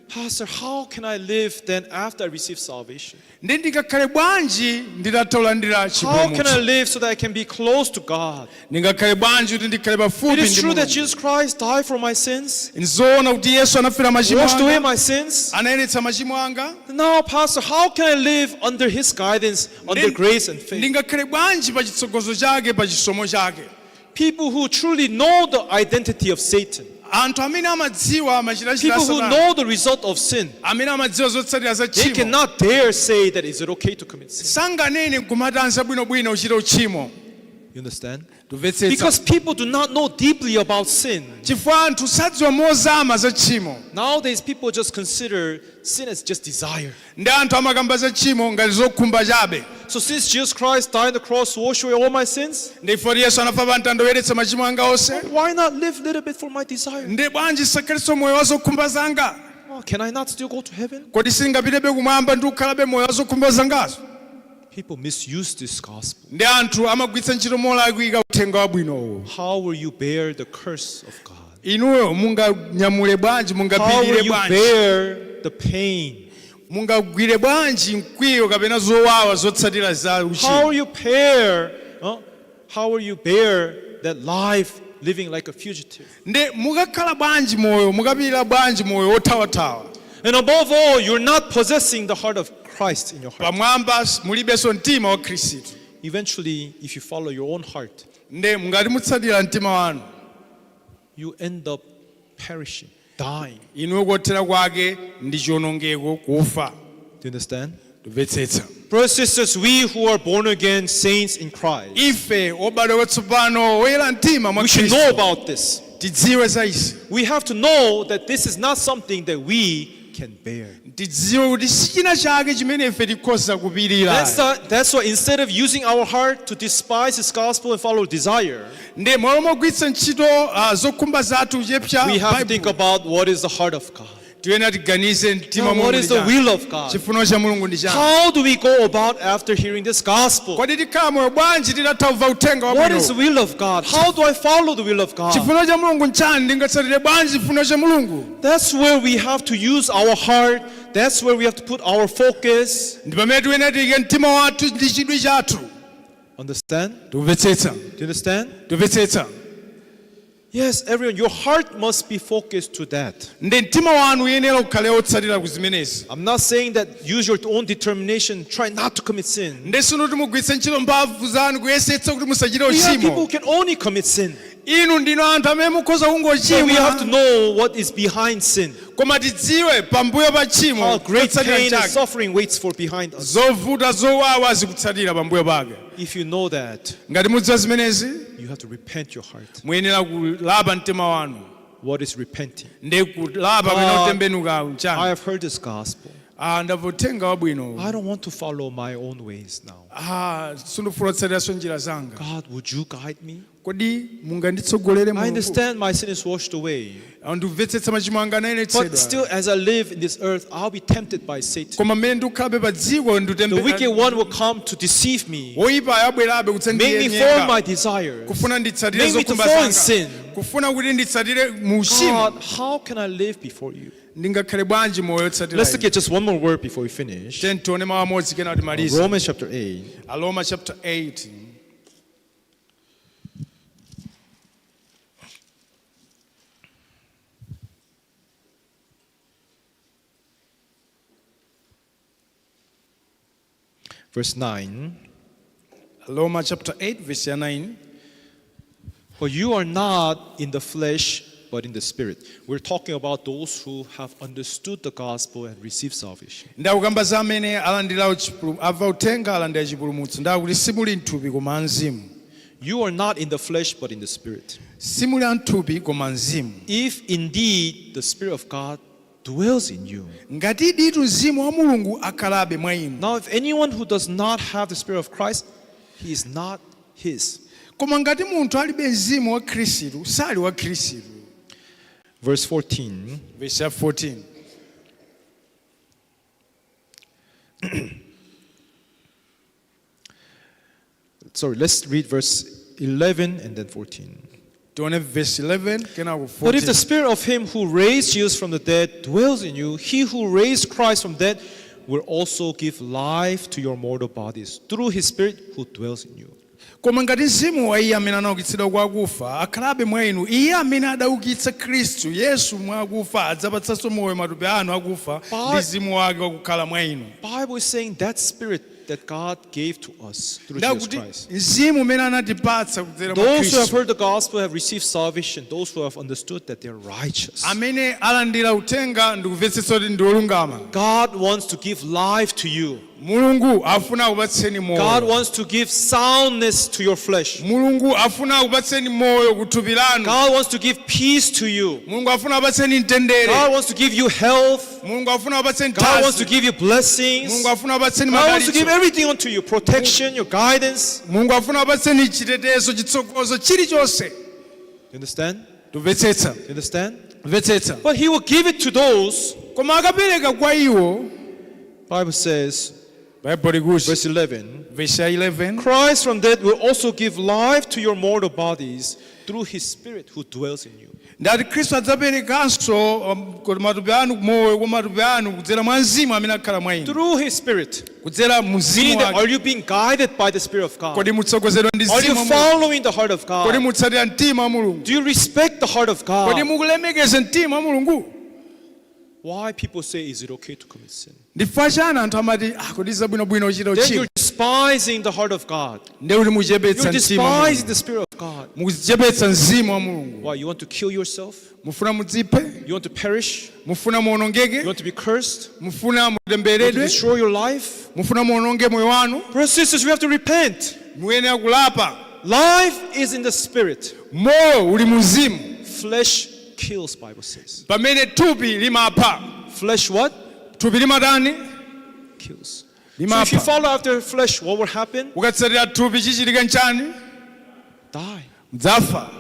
D: Pastor, how can I live then after I receive salvation?
C: Ndi ndingakhale bwanji nditatha kulandira
D: How can I
C: chipulumutso?
D: live so that I can be close to God?
C: Ndingakhale bwanji kuti ndikhale
D: It
C: pafupi
D: is
C: ndi
D: true that
C: Mulungu?
D: Jesus Christ died for my sins,
C: Nzoona kuti Yesu anafera machimo
D: washed away
C: anga,
D: my sins.
C: anayeretsa machimo anga.
D: Now, Pastor, how can I live under His guidance, under grace and faith?
C: Ndingakhale bwanji pa chitsogozo chake, pa chisomo chake?
D: People who truly know the identity of Satan,
C: Anthu amene amadziwa machitachita
D: people who
C: Satana,
D: know the result of sin,
C: amene amadziwa zotsatira za
D: they
C: tchimo,
D: cannot dare say that is it okay to commit sin.
C: Sanganene nkumati anzabwinobwino kuchita uchimo.
D: You understand?
C: Tumvetsetsa?
D: Because people do not know deeply about sin.
C: Chifukwa anthu sadziwa mozama za tchimo.
D: Nowadays, people just consider sin as just desire.
C: Ndi anthu amakamba za tchimo ngati zokhumba chabe.
D: So since Jesus Christ died on the cross to wash away all my sins,
C: Ndi chifukwa Yesu anafa pa mtanda woyeretsa machimo anga onse,
D: why not live a little bit for my desire?
C: Ndi bwanji sakhalenso moyo wa zokhumba zanga?
D: Oh, can I not still go to heaven?
C: Kodi singapitebe kumwamba ndi kukhalabe moyo wa zokhumba zangazo?
D: People misuse this gospel.
C: Ndi anthu amagwiritsa ntchito molakwika uthenga wabwinowo.
D: How will you bear the curse of God?
C: Inuyo munganyamule bwanji,
D: How will
C: mungapirire
D: you
C: bwanji,
D: bear the pain?
C: Mungagwire bwanji mkwiyo kapena zowawa zotsatira za
D: How
C: uchimo?
D: will you bear? Huh? How will you bear that life living like a fugitive?
C: Ndi mukakhala bwanji moyo, mukapirira bwanji moyo wothawathawa?
D: And above all, you're not possessing the heart of Christ in your heart.
C: Pamwamba mulibenso mtima wa Khristu.
D: Eventually, if you follow your own heart,
C: Ndi mungati mutsatira mtima wanu,
D: you end up perishing, dying.
C: Inuyo kothera kwake ndi chiwonongeko, kufa.
D: Do you understand?
C: Tumvetsetsa?
D: Brothers and sisters, we who are born again saints in Christ,
C: Ife obadwa kwatsopano oyera mtima mwa
D: we should know
C: Khristu,
D: about this.
C: Tidziwe za izi.
D: We have to know that this is not something that we can bear.
C: Tidziwe kuti si china chake chimene ife tikhoza kupirira.
D: That's why instead of using our heart to despise His gospel and follow desire,
C: Ndi momwe mogwiritsa ntchito zokhumba zathu kuchepsa
D: we have to think
C: Bible,
D: about what is the heart of God.
C: tiyenera tiganize mtima
D: Now,
C: wa
D: what
C: Mulungu
D: is
C: ndi
D: the
C: chani.
D: will of God?
C: Chifuniro cha Mulungu ndi chani?
D: How do we go about after hearing this gospel?
C: Kodi tikhala moyo bwanji titatha kumva uthenga
D: What is the
C: wabwino?
D: will of God? How do I follow the will of God?
C: Chifuniro cha Mulungu nchani? Ndingatsatire bwanji chifuniro cha Mulungu?
D: That's where we have to use our heart. That's where we have to put our focus.
C: Ndi pamene tiyenera tiyike mtima wathu ndi chidwi chathu.
D: Understand?
C: Tikumvetsetsa?
D: Do you understand?
C: Tikumvetsetsa?
D: Yes, everyone, your heart must be focused to that.
C: Ndi mtima wanu uyenera ukhale otsatira ku zimenezi.
D: I'm not saying that use your own determination, try not to commit sin.
C: Ndi sinuti mugwiritse ntchito mphamvu zanu kuyesetsa kuti musachite
D: We have people who
C: uchimo.
D: can only commit sin.
C: Inu ndinu anthu amene mukhoza
D: But we have to
C: kungochimwa,
D: know what is behind sin.
C: koma tidziwe pambuyo pa tchimo
D: How great
C: chotsatira
D: pain and
C: chake.
D: suffering waits for behind us.
C: Zovuta zowawa zikutsatira pambuyo pake.
D: If you know that,
C: Ngati mudziwa zimenezi,
D: you have to repent your heart.
C: muyenera kulapa mtima wanu.
D: What is repenting?
C: Ndi kulapa pamene
D: God,
C: utembenuka
D: I
C: mchana.
D: have heard this gospel.
C: Ah, ndamva uthenga wabwino.
D: I don't want to follow my own ways now.
C: Ah, sindifuna kutsatiranso njira zanga.
D: God, would you guide me?
C: Kodi munganditsogolere
D: I
C: Mulungu?
D: understand my sin is washed away.
C: Ndimvetsetsa machimo anga
D: But
C: anayeretsedwa.
D: still, as I live in this earth, I'll be tempted by Satan.
C: Koma mmene ndikukhalabe pa dziko
D: The wicked one will come to deceive me,
C: woyipa abwerabe
D: make me follow my desires.
C: kufuna nditsatire
D: Make me to
C: zokhumba
D: fall in
C: zanga,
D: sin.
C: kufuna kuti nditsatire mu uchimo.
D: God, how can I live before you?
C: Ndingakhale bwanji moyo otsatira
D: Let's look at just one more word before we finish.
C: inu? Tione mawu amodzi kena timalize.
D: Romans chapter 8.
C: Aroma chapter 8.
D: Verse 9.
C: Roma chapter 8 verse ya 9.
D: For you are not in the flesh, but in the spirit. We're talking about those who have understood the gospel and received salvation.
C: Ndakukamba za amene alandira amva uthenga alandira chipulumutso. Ndakuti simuli mthupi koma mzimu.
D: You are not in the flesh, but in the spirit.
C: Simuli amthupi koma mzimu.
D: If indeed the Spirit of God dwells in you.
C: Ngati ditu mzimu wa Mulungu akhalabe mwa inu.
D: Now, if anyone who does not have the Spirit of Christ, he is not his.
C: Koma ngati munthu alibe mzimu wa Khristu, sali wa Khristu.
D: Verse 14.
C: Verse ya 14.
D: Sorry, let's read verse 11 and then 14.
C: Tione verse 11 kenako
D: But if the
C: 14.
D: spirit of him who raised Jesus from the dead dwells in you, he who raised Christ from dead will also give life to your mortal bodies through his spirit who dwells in you.
C: Koma ngati mzimu wa iye amene anaukitsidwa kwa akufa akhalabe mwa inu, iye amene adaukitsa Khristu Yesu mwa akufa adzapatsanso moyo matupi anu akufa ndi mzimu wake wakukhala mwa inu.
D: Bible is saying that spirit that God gave to us through Jesus
C: Ndakuti
D: Christ.
C: mzimu umene anatipatsa kudzera mwa
D: Those who have
C: Khristu,
D: heard the gospel have received salvation. Those who have understood that they are righteous.
C: amene alandira uthenga ndikumvetsetsa kuti ndi olungama.
D: God wants to give life to you.
C: Mulungu afuna akupatseni
D: God
C: moyo.
D: wants to give soundness to your flesh.
C: Mulungu afuna akupatseni moyo kuthupi lanu.
D: God wants to give peace to you.
C: Mulungu afuna akupatseni mtendere.
D: God wants to give you health.
C: Mulungu afuna akupatseni
D: God wants to
C: thanzi.
D: give you blessings.
C: Mulungu afuna akupatseni
D: God wants to give
C: madalitso.
D: everything unto you, protection, your guidance.
C: Mulungu afuna akupatseni chitetezo, chitsogozo, chilichonse.
D: You understand?
C: Tumvetsetsa.
D: You understand?
C: Mvetsetsa.
D: But he will give it to those,
C: Koma akapereka kwa iwo,
D: Bible says,
C: Bible likuti,
D: verse 11,
C: verse ya 11,
D: Christ from dead will also give life to your mortal bodies through his spirit who dwells in you.
C: ndati Khristu adzaperekanso kuti matupi anu moyo kwa matupi anu kudzera mwa mzimu amene akhala mwa inu.
D: Through his spirit.
C: Kudzera mu mzimu
D: Meaning that
C: wake.
D: are you being guided by the Spirit of God?
C: Kodi mutsogozedwa ndi
D: Are you
C: mzimu wa Mulungu?
D: following the heart of
C: Kodi
D: God?
C: mutsatira mtima wa Mulungu?
D: Do you respect the heart of
C: Kodi
D: God?
C: mukulemekeza mtima wa Mulungu?
D: Why people say, is it okay to commit sin?
C: Ndifa chani anthu amati, ah, kodi zabwinobwino uchita
D: Then
C: uchimo.
D: you're despising the heart of God.
C: Ndiye kuti muchepetsa
D: You're
C: mtima wa Mulungu.
D: despising the Spirit of God.
C: Mukuchepetsa mzimu wa Mulungu.
D: Why? You want to kill yourself?
C: Mufuna mudziphe?
D: You want to perish?
C: Mufuna muwonongeke?
D: You want to be cursed?
C: Mufuna
D: You want to
C: mutembereredwe?
D: destroy your life?
C: Mufuna muwononge moyo wanu?
D: Brothers and sisters, we have to repent.
C: Muyenera kulapa.
D: Life is in the Spirit.
C: Moyo uli mu mzimu.
D: Flesh kills, Bible says.
C: Pamene thupi limapha.
D: Flesh what?
C: Thupi limatani?
D: Kills. So
C: Limapha.
D: if you follow after flesh, what will happen?
C: Ukatsatira thupi chichitika nchani?
D: Die.
C: Mudzafa.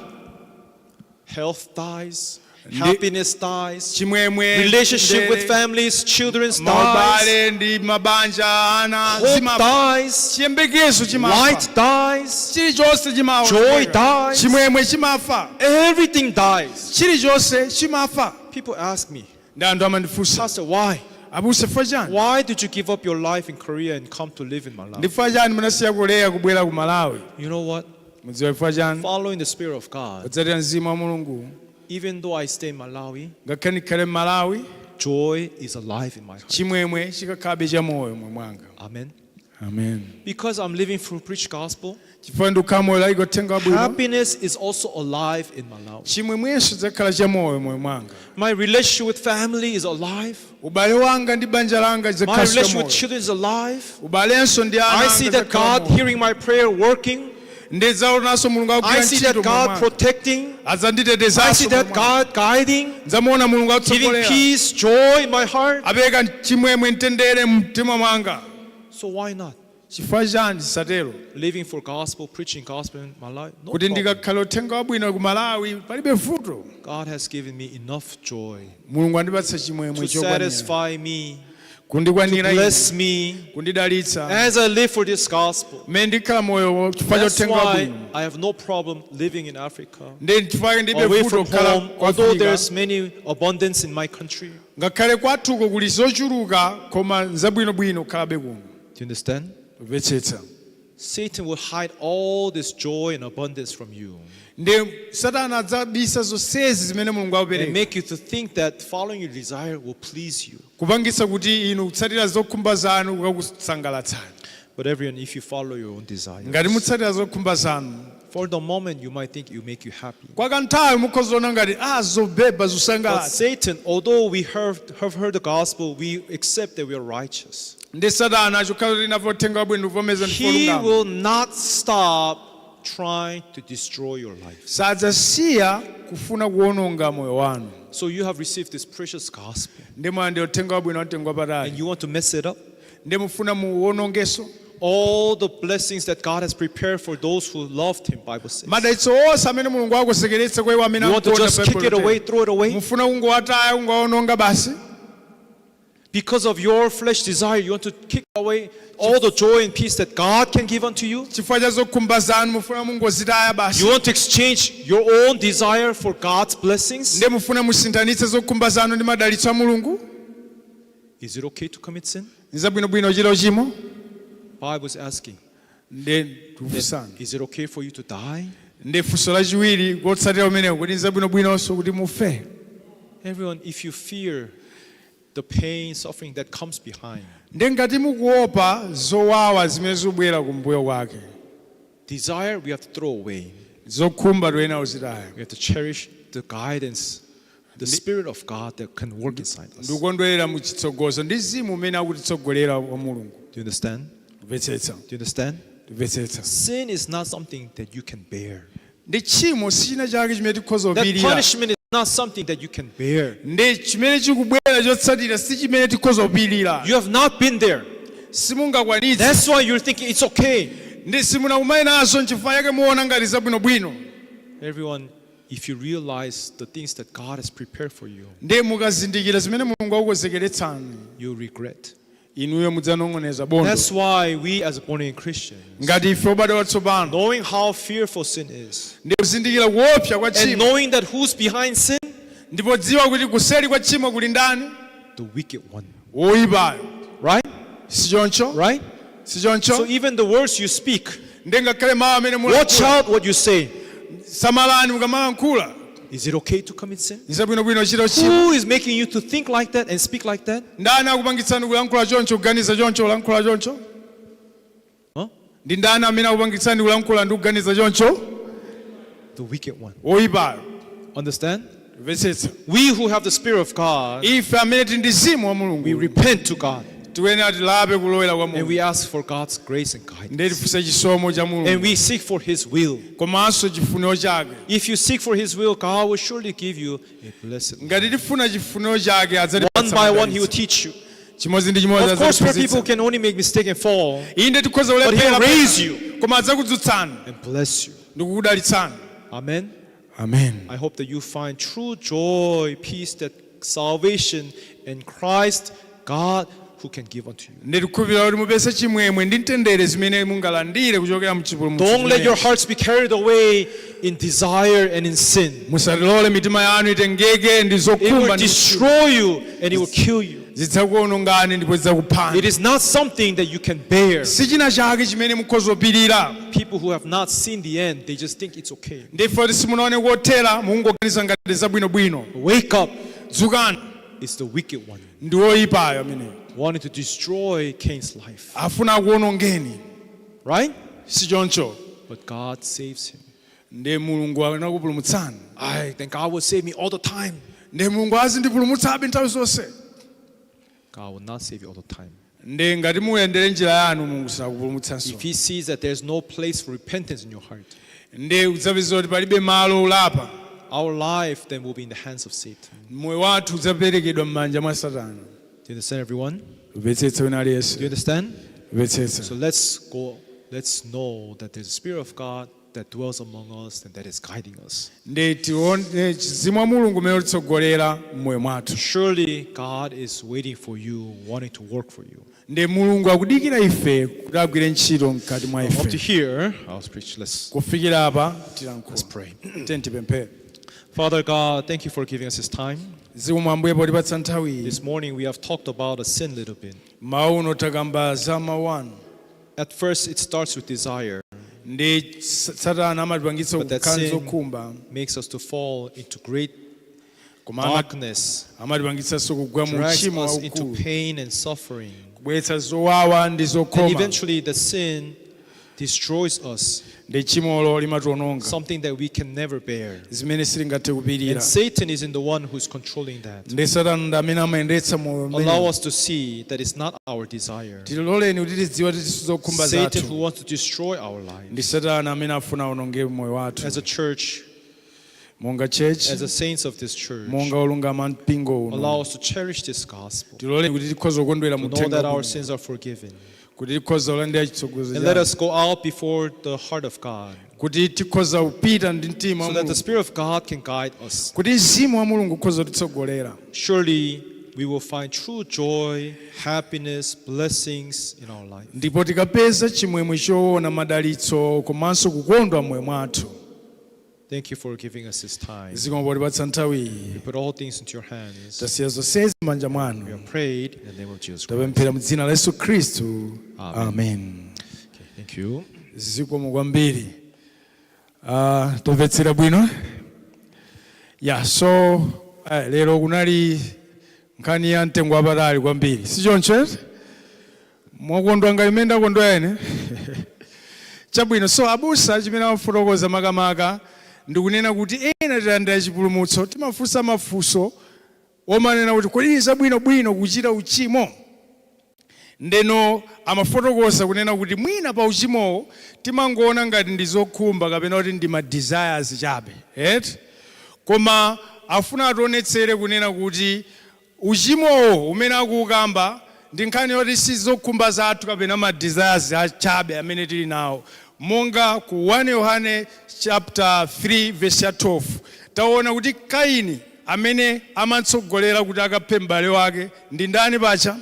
D: Health dies. Happiness dies.
C: Chimwemwe,
D: Relationship with
C: mtendere,
D: families, children dies.
C: maubale ndi mabanja, ana
D: Hope
C: zimafa.
D: dies.
C: Chiyembekezo chimafa.
D: Light dies.
C: Chilichonse chimafa.
D: Joy dies.
C: Chimwemwe chimafa.
D: Everything dies.
C: Chilichonse chimafa.
D: People ask me,
C: Ndi anthu amandifunsa,
D: "Pastor, why?
C: abusa, chifukwa chani?
D: Why did you give up your life in Korea and come to live in Malawi?"
C: Ndifukwa chani munasiya Korea kubwera ku Malawi?
D: You know what?
C: Mudziwa chifukwa chani?
D: Following the Spirit of God,
C: Kutsatira mzimu wa Mulungu,
D: even though I stay in Malawi,
C: ngakhale ndikhale m'Malawi,
D: joy is alive in my heart.
C: Chimwemwe chikakhalabe cha moyo mwe mwanga.
D: Amen.
C: Amen.
D: Because I'm living through preach gospel,
C: Chifukwa ndikukhala moyo laliko uthenga wabwino,
D: happiness is also alive in Malawi.
C: Chimwemwenso chidzakhala cha moyo moyo mwanga.
D: My relationship with family is alive.
C: Ubale wanga ndi banja langa
D: My
C: chidzakhala cha
D: relationship with
C: moyo.
D: children is alive.
C: Ubalenso ndi ana
D: I
C: anga
D: see that
C: zidzakhala
D: God
C: moyo.
D: hearing my prayer working.
C: Ndidzaonanso Mulungu
D: I
C: akugwira
D: see that
C: ntchito moyo
D: God
C: mwanga.
D: protecting. I
C: Adzanditetezanso
D: see
C: moyo
D: that
C: mwanga.
D: God guiding,
C: Ndidzamuona Mulungu
D: giving
C: akutsogolera,
D: peace, joy in my heart.
C: apereka chimwemwe, mtendere mtima mwanga.
D: So why not?
C: Chifukwa chani zisatero?
D: Living for gospel, preaching gospel in my life. No
C: Kuti
D: problem.
C: ndikakhala uthenga wabwino ku Malawi palibe vuto.
D: God has given me enough joy
C: Mulungu andipatsa chimwemwe
D: to
C: chokwanira
D: satisfy me,
C: kundikwanira ine,
D: bless me
C: kundidalitsa
D: as I live for this gospel.
C: mmene ndikhala moyo chifukwa cha
D: That's
C: uthenga
D: why
C: wabwino.
D: I have no problem living in Africa,
C: Ndi chifukwa ndibe
D: away
C: vuto
D: from
C: kukhala
D: home,
C: ku
D: although
C: Afrika.
D: there's many abundance in my country.
C: Ngakhale kwathuko kuli zochuluka koma nzabwinobwino kukhalabe kuno.
D: Do you understand?
C: Kumvetsetsa?
D: Satan will hide all this joy and abundance from you
C: Ndi Satana adzabisa zonsezi zimene Mulungu
D: and
C: akupereka,
D: make you to think that following your desire will please you.
C: Kupangitsa kuti inu kutsatira zokhumba zanu kukakusangalatsani.
D: But everyone, if you follow your own desires,
C: Ngati mutsatira zokhumba zanu,
D: for the moment you might think it will make you happy.
C: Kwa kanthawi mukhoza kuona ngati ah zobeba
D: But
C: zosangalatsa.
D: Satan, although we have heard the gospel, we accept that we are righteous.
C: Ndi Satana chokhala tinamva uthenga wabwino kuvomeza
D: He
C: ndifolungama,
D: will not stop trying to destroy your life.
C: Sadzasiya kufuna kuwononga moyo wanu.
D: So you have received this precious gospel
C: Ndi mwalandira uthenga wabwino wamtengo wapatali,
D: and you want to mess it up?
C: Ndi mufuna muwonongeso?
D: All the blessings that God has prepared for those who loved him, Bible says.
C: Madalitso onse amene Mulungu akusekeretsa kwa iwo amene
D: You want to
C: akukonda
D: just kick
C: Baibulo
D: it away,
C: lotero.
D: throw it away?
C: Mufuna kungowataya, kungowononga basi?
D: Because of your flesh desire, you want to kick away all the joy and peace that God can give unto you?
C: Chifukwa cha zokhumba zanu mufuna mungozitaya basi?
D: You want to exchange your own desire for God's blessings?
C: Ndi mufuna musinthanitse zokhumba zanu ndi madalitso a Mulungu?
D: Is it okay to commit sin?
C: Nzabwinobwino kuchita uchimo?
D: Bible is asking.
C: Ndi tikufunsana.
D: Is it okay for you to die?
C: Ndi funso lachiwiri kotsatira umenewo kuti nzabwinobwinonso kuti mufe?
D: Everyone, if you fear the pain, suffering that comes behind,
C: Ndi ngati mukuopa zowawa zimene zikubwera kumbuyo kwake,
D: desire we have to throw away.
C: Zokhumba toyena kuzitaya.
D: We have to cherish the guidance, the Spirit of God that can work inside us. Do
C: Ndikukondwerera muchitsogozo ndi mzimu umene akutitsogolera wa Mulungu.
D: you understand?
C: Kumvetsetsa?
D: Do you understand?
C: Kumvetsetsa?
D: Sin is not something that you can bear.
C: Ndi tchimo si china chake chimene tikhoza
D: That
C: kupirira.
D: punishment is not something that you can bear.
C: Ndi chimene chikubwera chotsatira si chimene tikhoza kupirira.
D: You have not been there.
C: Simungakwanitse.
D: That's why you're thinking it's okay.
C: Ndi simunakumane nazo nchifukwa chake muona ngati zabwinobwino.
D: Everyone, if you realize the things that God has prepared for you,
C: Ndi mukazindikira zimene Mulungu akukonzekeretsani,
D: you regret.
C: Inuyo mudzanong'oneza bondo.
D: That's why we, as born again Christians,
C: Ngati ife obadwa watsopano,
D: knowing how fearful sin is,
C: ndi kuzindikira kuopsa kwa
D: and
C: tchimo,
D: knowing that who's behind sin,
C: ndipo dziwa kuti kuseri kwa tchimo kuli ndani?
D: The wicked one.
C: Woyipayo.
D: Right?
C: Si choncho?
D: Right?
C: Si choncho?
D: So even the words you speak,
C: Ndi ngakhale mawu amene
D: watch
C: mulankhula,
D: out what you say.
C: Samalani mukamalankhula.
D: Is it okay to commit sin?
C: Nzabwinobwino kuchita tchimo?
D: Who is making you to think like that and speak like that?
C: Ndani akupangitsani kulankhula choncho, kuganiza choncho, kulankhula choncho?
D: Huh?
C: Ndi ndani amene akupangitsani kulankhula ndi kuganiza choncho?
D: The wicked one.
C: Woyipayo.
D: Understand?
C: Mvetsetsa?
D: We who have the Spirit of God,
C: Ife amene tili ndi mzimu wa
D: we
C: Mulungu,
D: repent to God.
C: Tiyenera tilape kulowera kwa
D: And
C: Mulungu.
D: we ask for God's grace and
C: Ndiye
D: guidance.
C: tifunse chisomo cha
D: And
C: Mulungu
D: we seek for His will.
C: komanso chifuniro chake.
D: If you seek for His will, God will surely give you a blessed life.
C: Ngati tifuna chifuniro chake,
D: One
C: adzatipatsa
D: by one, He will
C: madalitso.
D: teach you.
C: Chimodzi ndi chimodzi
D: Of course, where
C: adzatiphunzitsa.
D: people can only make mistake and fall
C: Inde tikhoza
D: But
C: kulephera,
D: He'll raise you
C: koma adzakudzutsani
D: and bless you.
C: ndi kukudalitsani.
D: Amen.
C: Amen.
D: I hope that you find true joy, peace, that salvation in Christ, God, who can give unto you.
C: Ndikukhulupirira kuti mupeze chimwemwe ndi mtendere zimene mungalandire kuchokera mchipulumutso
D: Don't let your
C: chimenechi.
D: hearts be carried away in desire and in sin.
C: Musalole mitima yanu itengeke ndi
D: It
C: zokhumba
D: will
C: ndi
D: destroy you and it will kill you.
C: zidzakuwonongani ndipo
D: It
C: zidzakuphani.
D: is not something that you can bear.
C: Si china chake chimene mukhoza kupirira.
D: People who have not seen the end, they just think it's okay.
C: Ndife kuti simunaone kothera, mungoganiza ngati zabwinobwino.
D: Wake up.
C: Dzukani.
D: It's the wicked one
C: Ndi woyipayo ameneyo
D: wanting to destroy Cain's life.
C: afuna akuwonongeni.
D: Right?
C: Si choncho?
D: But God saves him.
C: Ndiye Mulungu anakupulumutsani.
D: Then God will save me all the time.
C: Ndiye Mulungu azindipulumutsabe nthawi zonse.
D: God will not save you all the time.
C: Ndiye ngati muyendere njira yanu, Mulungu sakupulumutsanso.
D: If He sees that there's no place for repentance in your heart,
C: Ndiye udzapeza kuti palibe malo olapa,
D: our life then will be in the hands of Satan.
C: Moyo wathu udzaperekedwa m'manja mwa Satana.
D: Do you understand, everyone?
C: Mvetsetsa wina aliyense?
D: Do you understand?
C: Mvetsetsa.
D: So let's go. Let's know that there's a Spirit of God that dwells among us and that is guiding us.
C: Ndiye tione mzimu wa Mulungu umene utitsogolera m'moyo mwathu.
D: Surely God is waiting for you, wanting to work for you.
C: Ndiye Mulungu akudikira ife kuti agwire ntchito mkati mwa
D: Up to
C: ife.
D: here, I'll preach. Let's
C: Kufikira apa tilankhula.
D: pray.
C: Tiyeni tipemphere.
D: Father God, thank you for giving us this time.
C: Zikomo Ambuye potipatsa nthawi iyi.
D: This morning we have talked about a sin a little bit.
C: Mmawa uno takamba za mawu anu.
D: At first, it starts with desire,
C: Ndi Satana amatipangitsa
D: But that
C: kukhala
D: sin
C: zokhumba,
D: makes us to fall into great
C: koma
D: darkness,
C: amatipangitsanso kugwa mu
D: drags
C: mchimo
D: us into
C: waukulu,
D: pain and suffering.
C: Kubweretsa zowawa ndi
D: And
C: zokhoma.
D: eventually, the sin destroys us,
C: Ndi tchimolo limatiwononga,
D: something that we can never bear.
C: Zimene sitingathe kupirira.
D: And Satan is in the one who's controlling that.
C: Ndi Satana ndi amene amayendetsa moyo
D: Allow
C: umenewu.
D: us to see that it's not our desire.
C: Tiloleni kuti tidziwe kuti sizokhumba
D: Satan who
C: zathu.
D: wants to destroy our life.
C: Ndi Satana amene afuna awononge moyo wathu.
D: As a church,
C: Monga church,
D: as the saints of this church,
C: monga olungama mpingo uno,
D: allow us to cherish this gospel,
C: tiloleni kuti tikhoza kukondwera
D: to
C: mu
D: know
C: uthenga
D: that our
C: wabwino,
D: sins are forgiven.
C: Kuti tikhoza kulandira chitsogozo
D: And let
C: chanu,
D: us go out before the heart of God
C: kuti tikhoza kupita ndi mtima wa
D: so that the
C: Mulungu,
D: Spirit of God can guide us.
C: Kuti mzimu wa Mulungu ukhoza kutitsogolera.
D: Surely we will find true joy, happiness, blessings in our life.
C: Ndipo tikapeza chimwemwe choona, madalitso komanso kukondwa m'moyo mwathu.
D: Thank you for giving us this time.
C: Zikomo potipatsa nthawi iyi.
D: We put all things into your hands.
C: Tasiya zonsezi m'manja
D: We
C: mwanu.
D: have prayed in the name of Jesus Christ.
C: Tapemphera mu dzina la Yesu Khristu.
D: Amen.
C: Amen.
D: Okay, thank you.
C: Zikomo kwambiri. Tomvetsera bwino ya. So lero kunali nkhani ya mtengo wapatali kwambiri, si choncho? Mwakondwa ngati mmene ndakondwa ene? Chabwino. So abusa chimene amafotokoza makamaka ndikunena kuti ena tilandira chipulumutso, timafunsa mafunso omanena kuti kodi zabwinobwino kuchita uchimo? Ndeno amafotokoza kunena kuti mwina pa uchimowo timangoona ngati ndi zokhumba kapena kuti ndi ma desires chabe, eti? Koma afuna ationetsere kunena kuti uchimowo umene akuukamba ndi nkhani yoti si zokhumba zathu kapena ma desires achabe amene tili nawo. Monga ku 1 Yohane chapter 3 verse ya 12, taona kuti Kaini amene amatsogolera kuti akaphe m'bale wake ndi ndani pacha?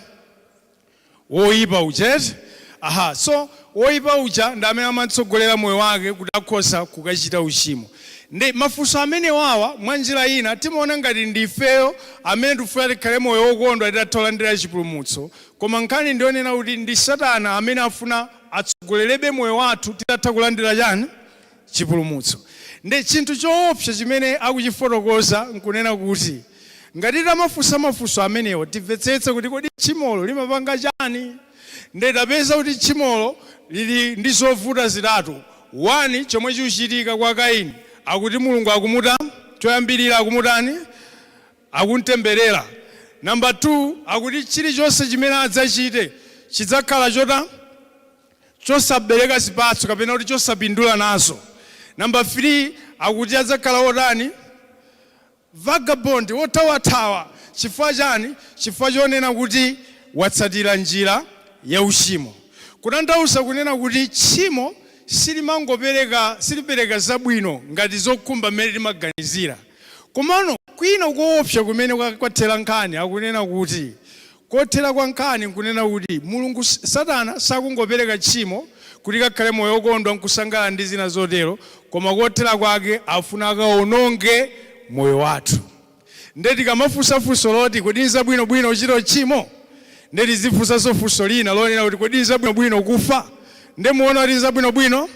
C: Woyipa uja, eti? Aha, so woyipa uja ndi amene amatsogolera moyo wake kuti akhoza kukachita uchimo. Ndi mafunso amene wawa mwa njira ina timaona ngati ndifeyo amene tikufuna tikhale moyo wokondwa titatha kulandira chipulumutso, koma nkhani ndionena kuti ndi Satana amene afuna atsogolerebe moyo wathu titatha kulandira chani? Chipulumutso. Ndi chinthu choopsa chimene akuchifotokoza nkunena kuti ngati tamafunsa mafunso amenewo, timvetsetse kuti kodi tchimolo limapanga chani? Ndi tapeza kuti tchimolo lili ndi zovuta zitatu. 1, chomwe chikuchitika kwa Kaini, akuti Mulungu akumuta, choyambirira akumutani? Akumtemberera. Namba 2, akuti chilichonse chimene adzachite chidzakhala chota chosabereka zipatso kapena kuti chosapindula nazo. Namba 3, akuti adzakhala wotani? Vagabond, wothawathawa. Chifukwa chani? Chifukwa chonena kuti watsatira njira ya uchimo. Kutanthauza kunena kuti tchimo silimangopereka, silipereka zabwino ngati zokhumba mmene timaganizira. Komano kwina koopsa kumene kwathera nkhani, akunena kuti kothera kwa nkhani nkunena kuti Mulungu, Satana sakungopereka tchimo kuti kakhale moyo wokondwa nkusangalala ndi zina zotero, koma kothera kwake afuna akaononge moyo wathu. Nde tikamafunsa funso loti, "Kodi nzabwinobwino kuchita tchimo?" nde tizifunsanso funso lina lonena kuti, "Kodi nzabwinobwino kufa?" Nde muona kuti nzabwinobwino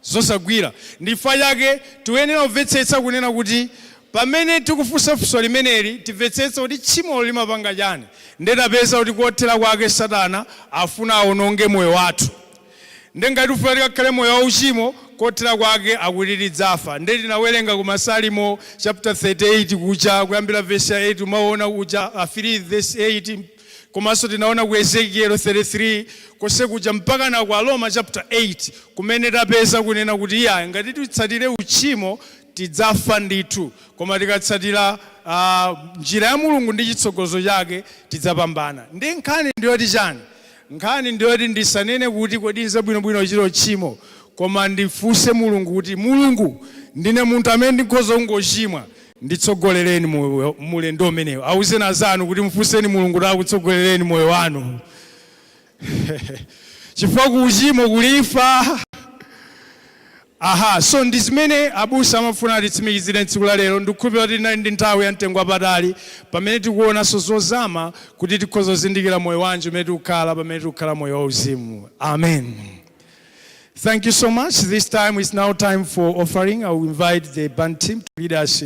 C: zosagwira. Ndichifukwa chake tiyenera kumvetsetsa kunena kuti pamene tikufunsa funso limeneli, timvetsetse kuti tchimolo limapanga chani. Ndetapeza kuti kothera kwake Satana afuna aononge moyo wathu. Nde ngati tifuna tikakhale moyo wauchimo, kothera kwake akuti tidzafa. Nde tinawerenga ku Masalimo chapter 38 kuja, kuyambira verse ya 8, umaona kuja 3 verse 8, komanso tinaona ku Ezekiel 33 konse kuja, mpaka na ku Aroma chapter 8, kumene tapeza kunena kuti iya, ngati titsatire uchimo tidzafa ndithu, koma tikatsatira njira ya Mulungu ndi chitsogozo chake tidzapambana. Ndi nkhani ndiyoti chani? Nkhani ndiyoti ndisanene kuti, "Kodi nzabwinobwino kuchita tchimo?" koma ndifunse Mulungu kuti, "Mulungu, ndine munthu amene ndikhoza kungochimwa, nditsogolereni mulendo umenewo." Awuzeni azanu kuti mfunseni Mulungu kuti akutsogolereni moyo wanu, chifukwa ku uchimo kuli imfa. Aha, so ndi zimene abusa amafuna atitsimikizire tsiku la lero. Ndikukhulupirira kuti tinali ndi nthawi ya mtengo wapatali pamene tikuonanso zozama kuti tikhoza kuzindikira moyo wanji umene tikukhala, pamene tikukhala moyo wauzimu. Amen. Thank you so much. This time is now time for offering. I will invite the band team to lead us.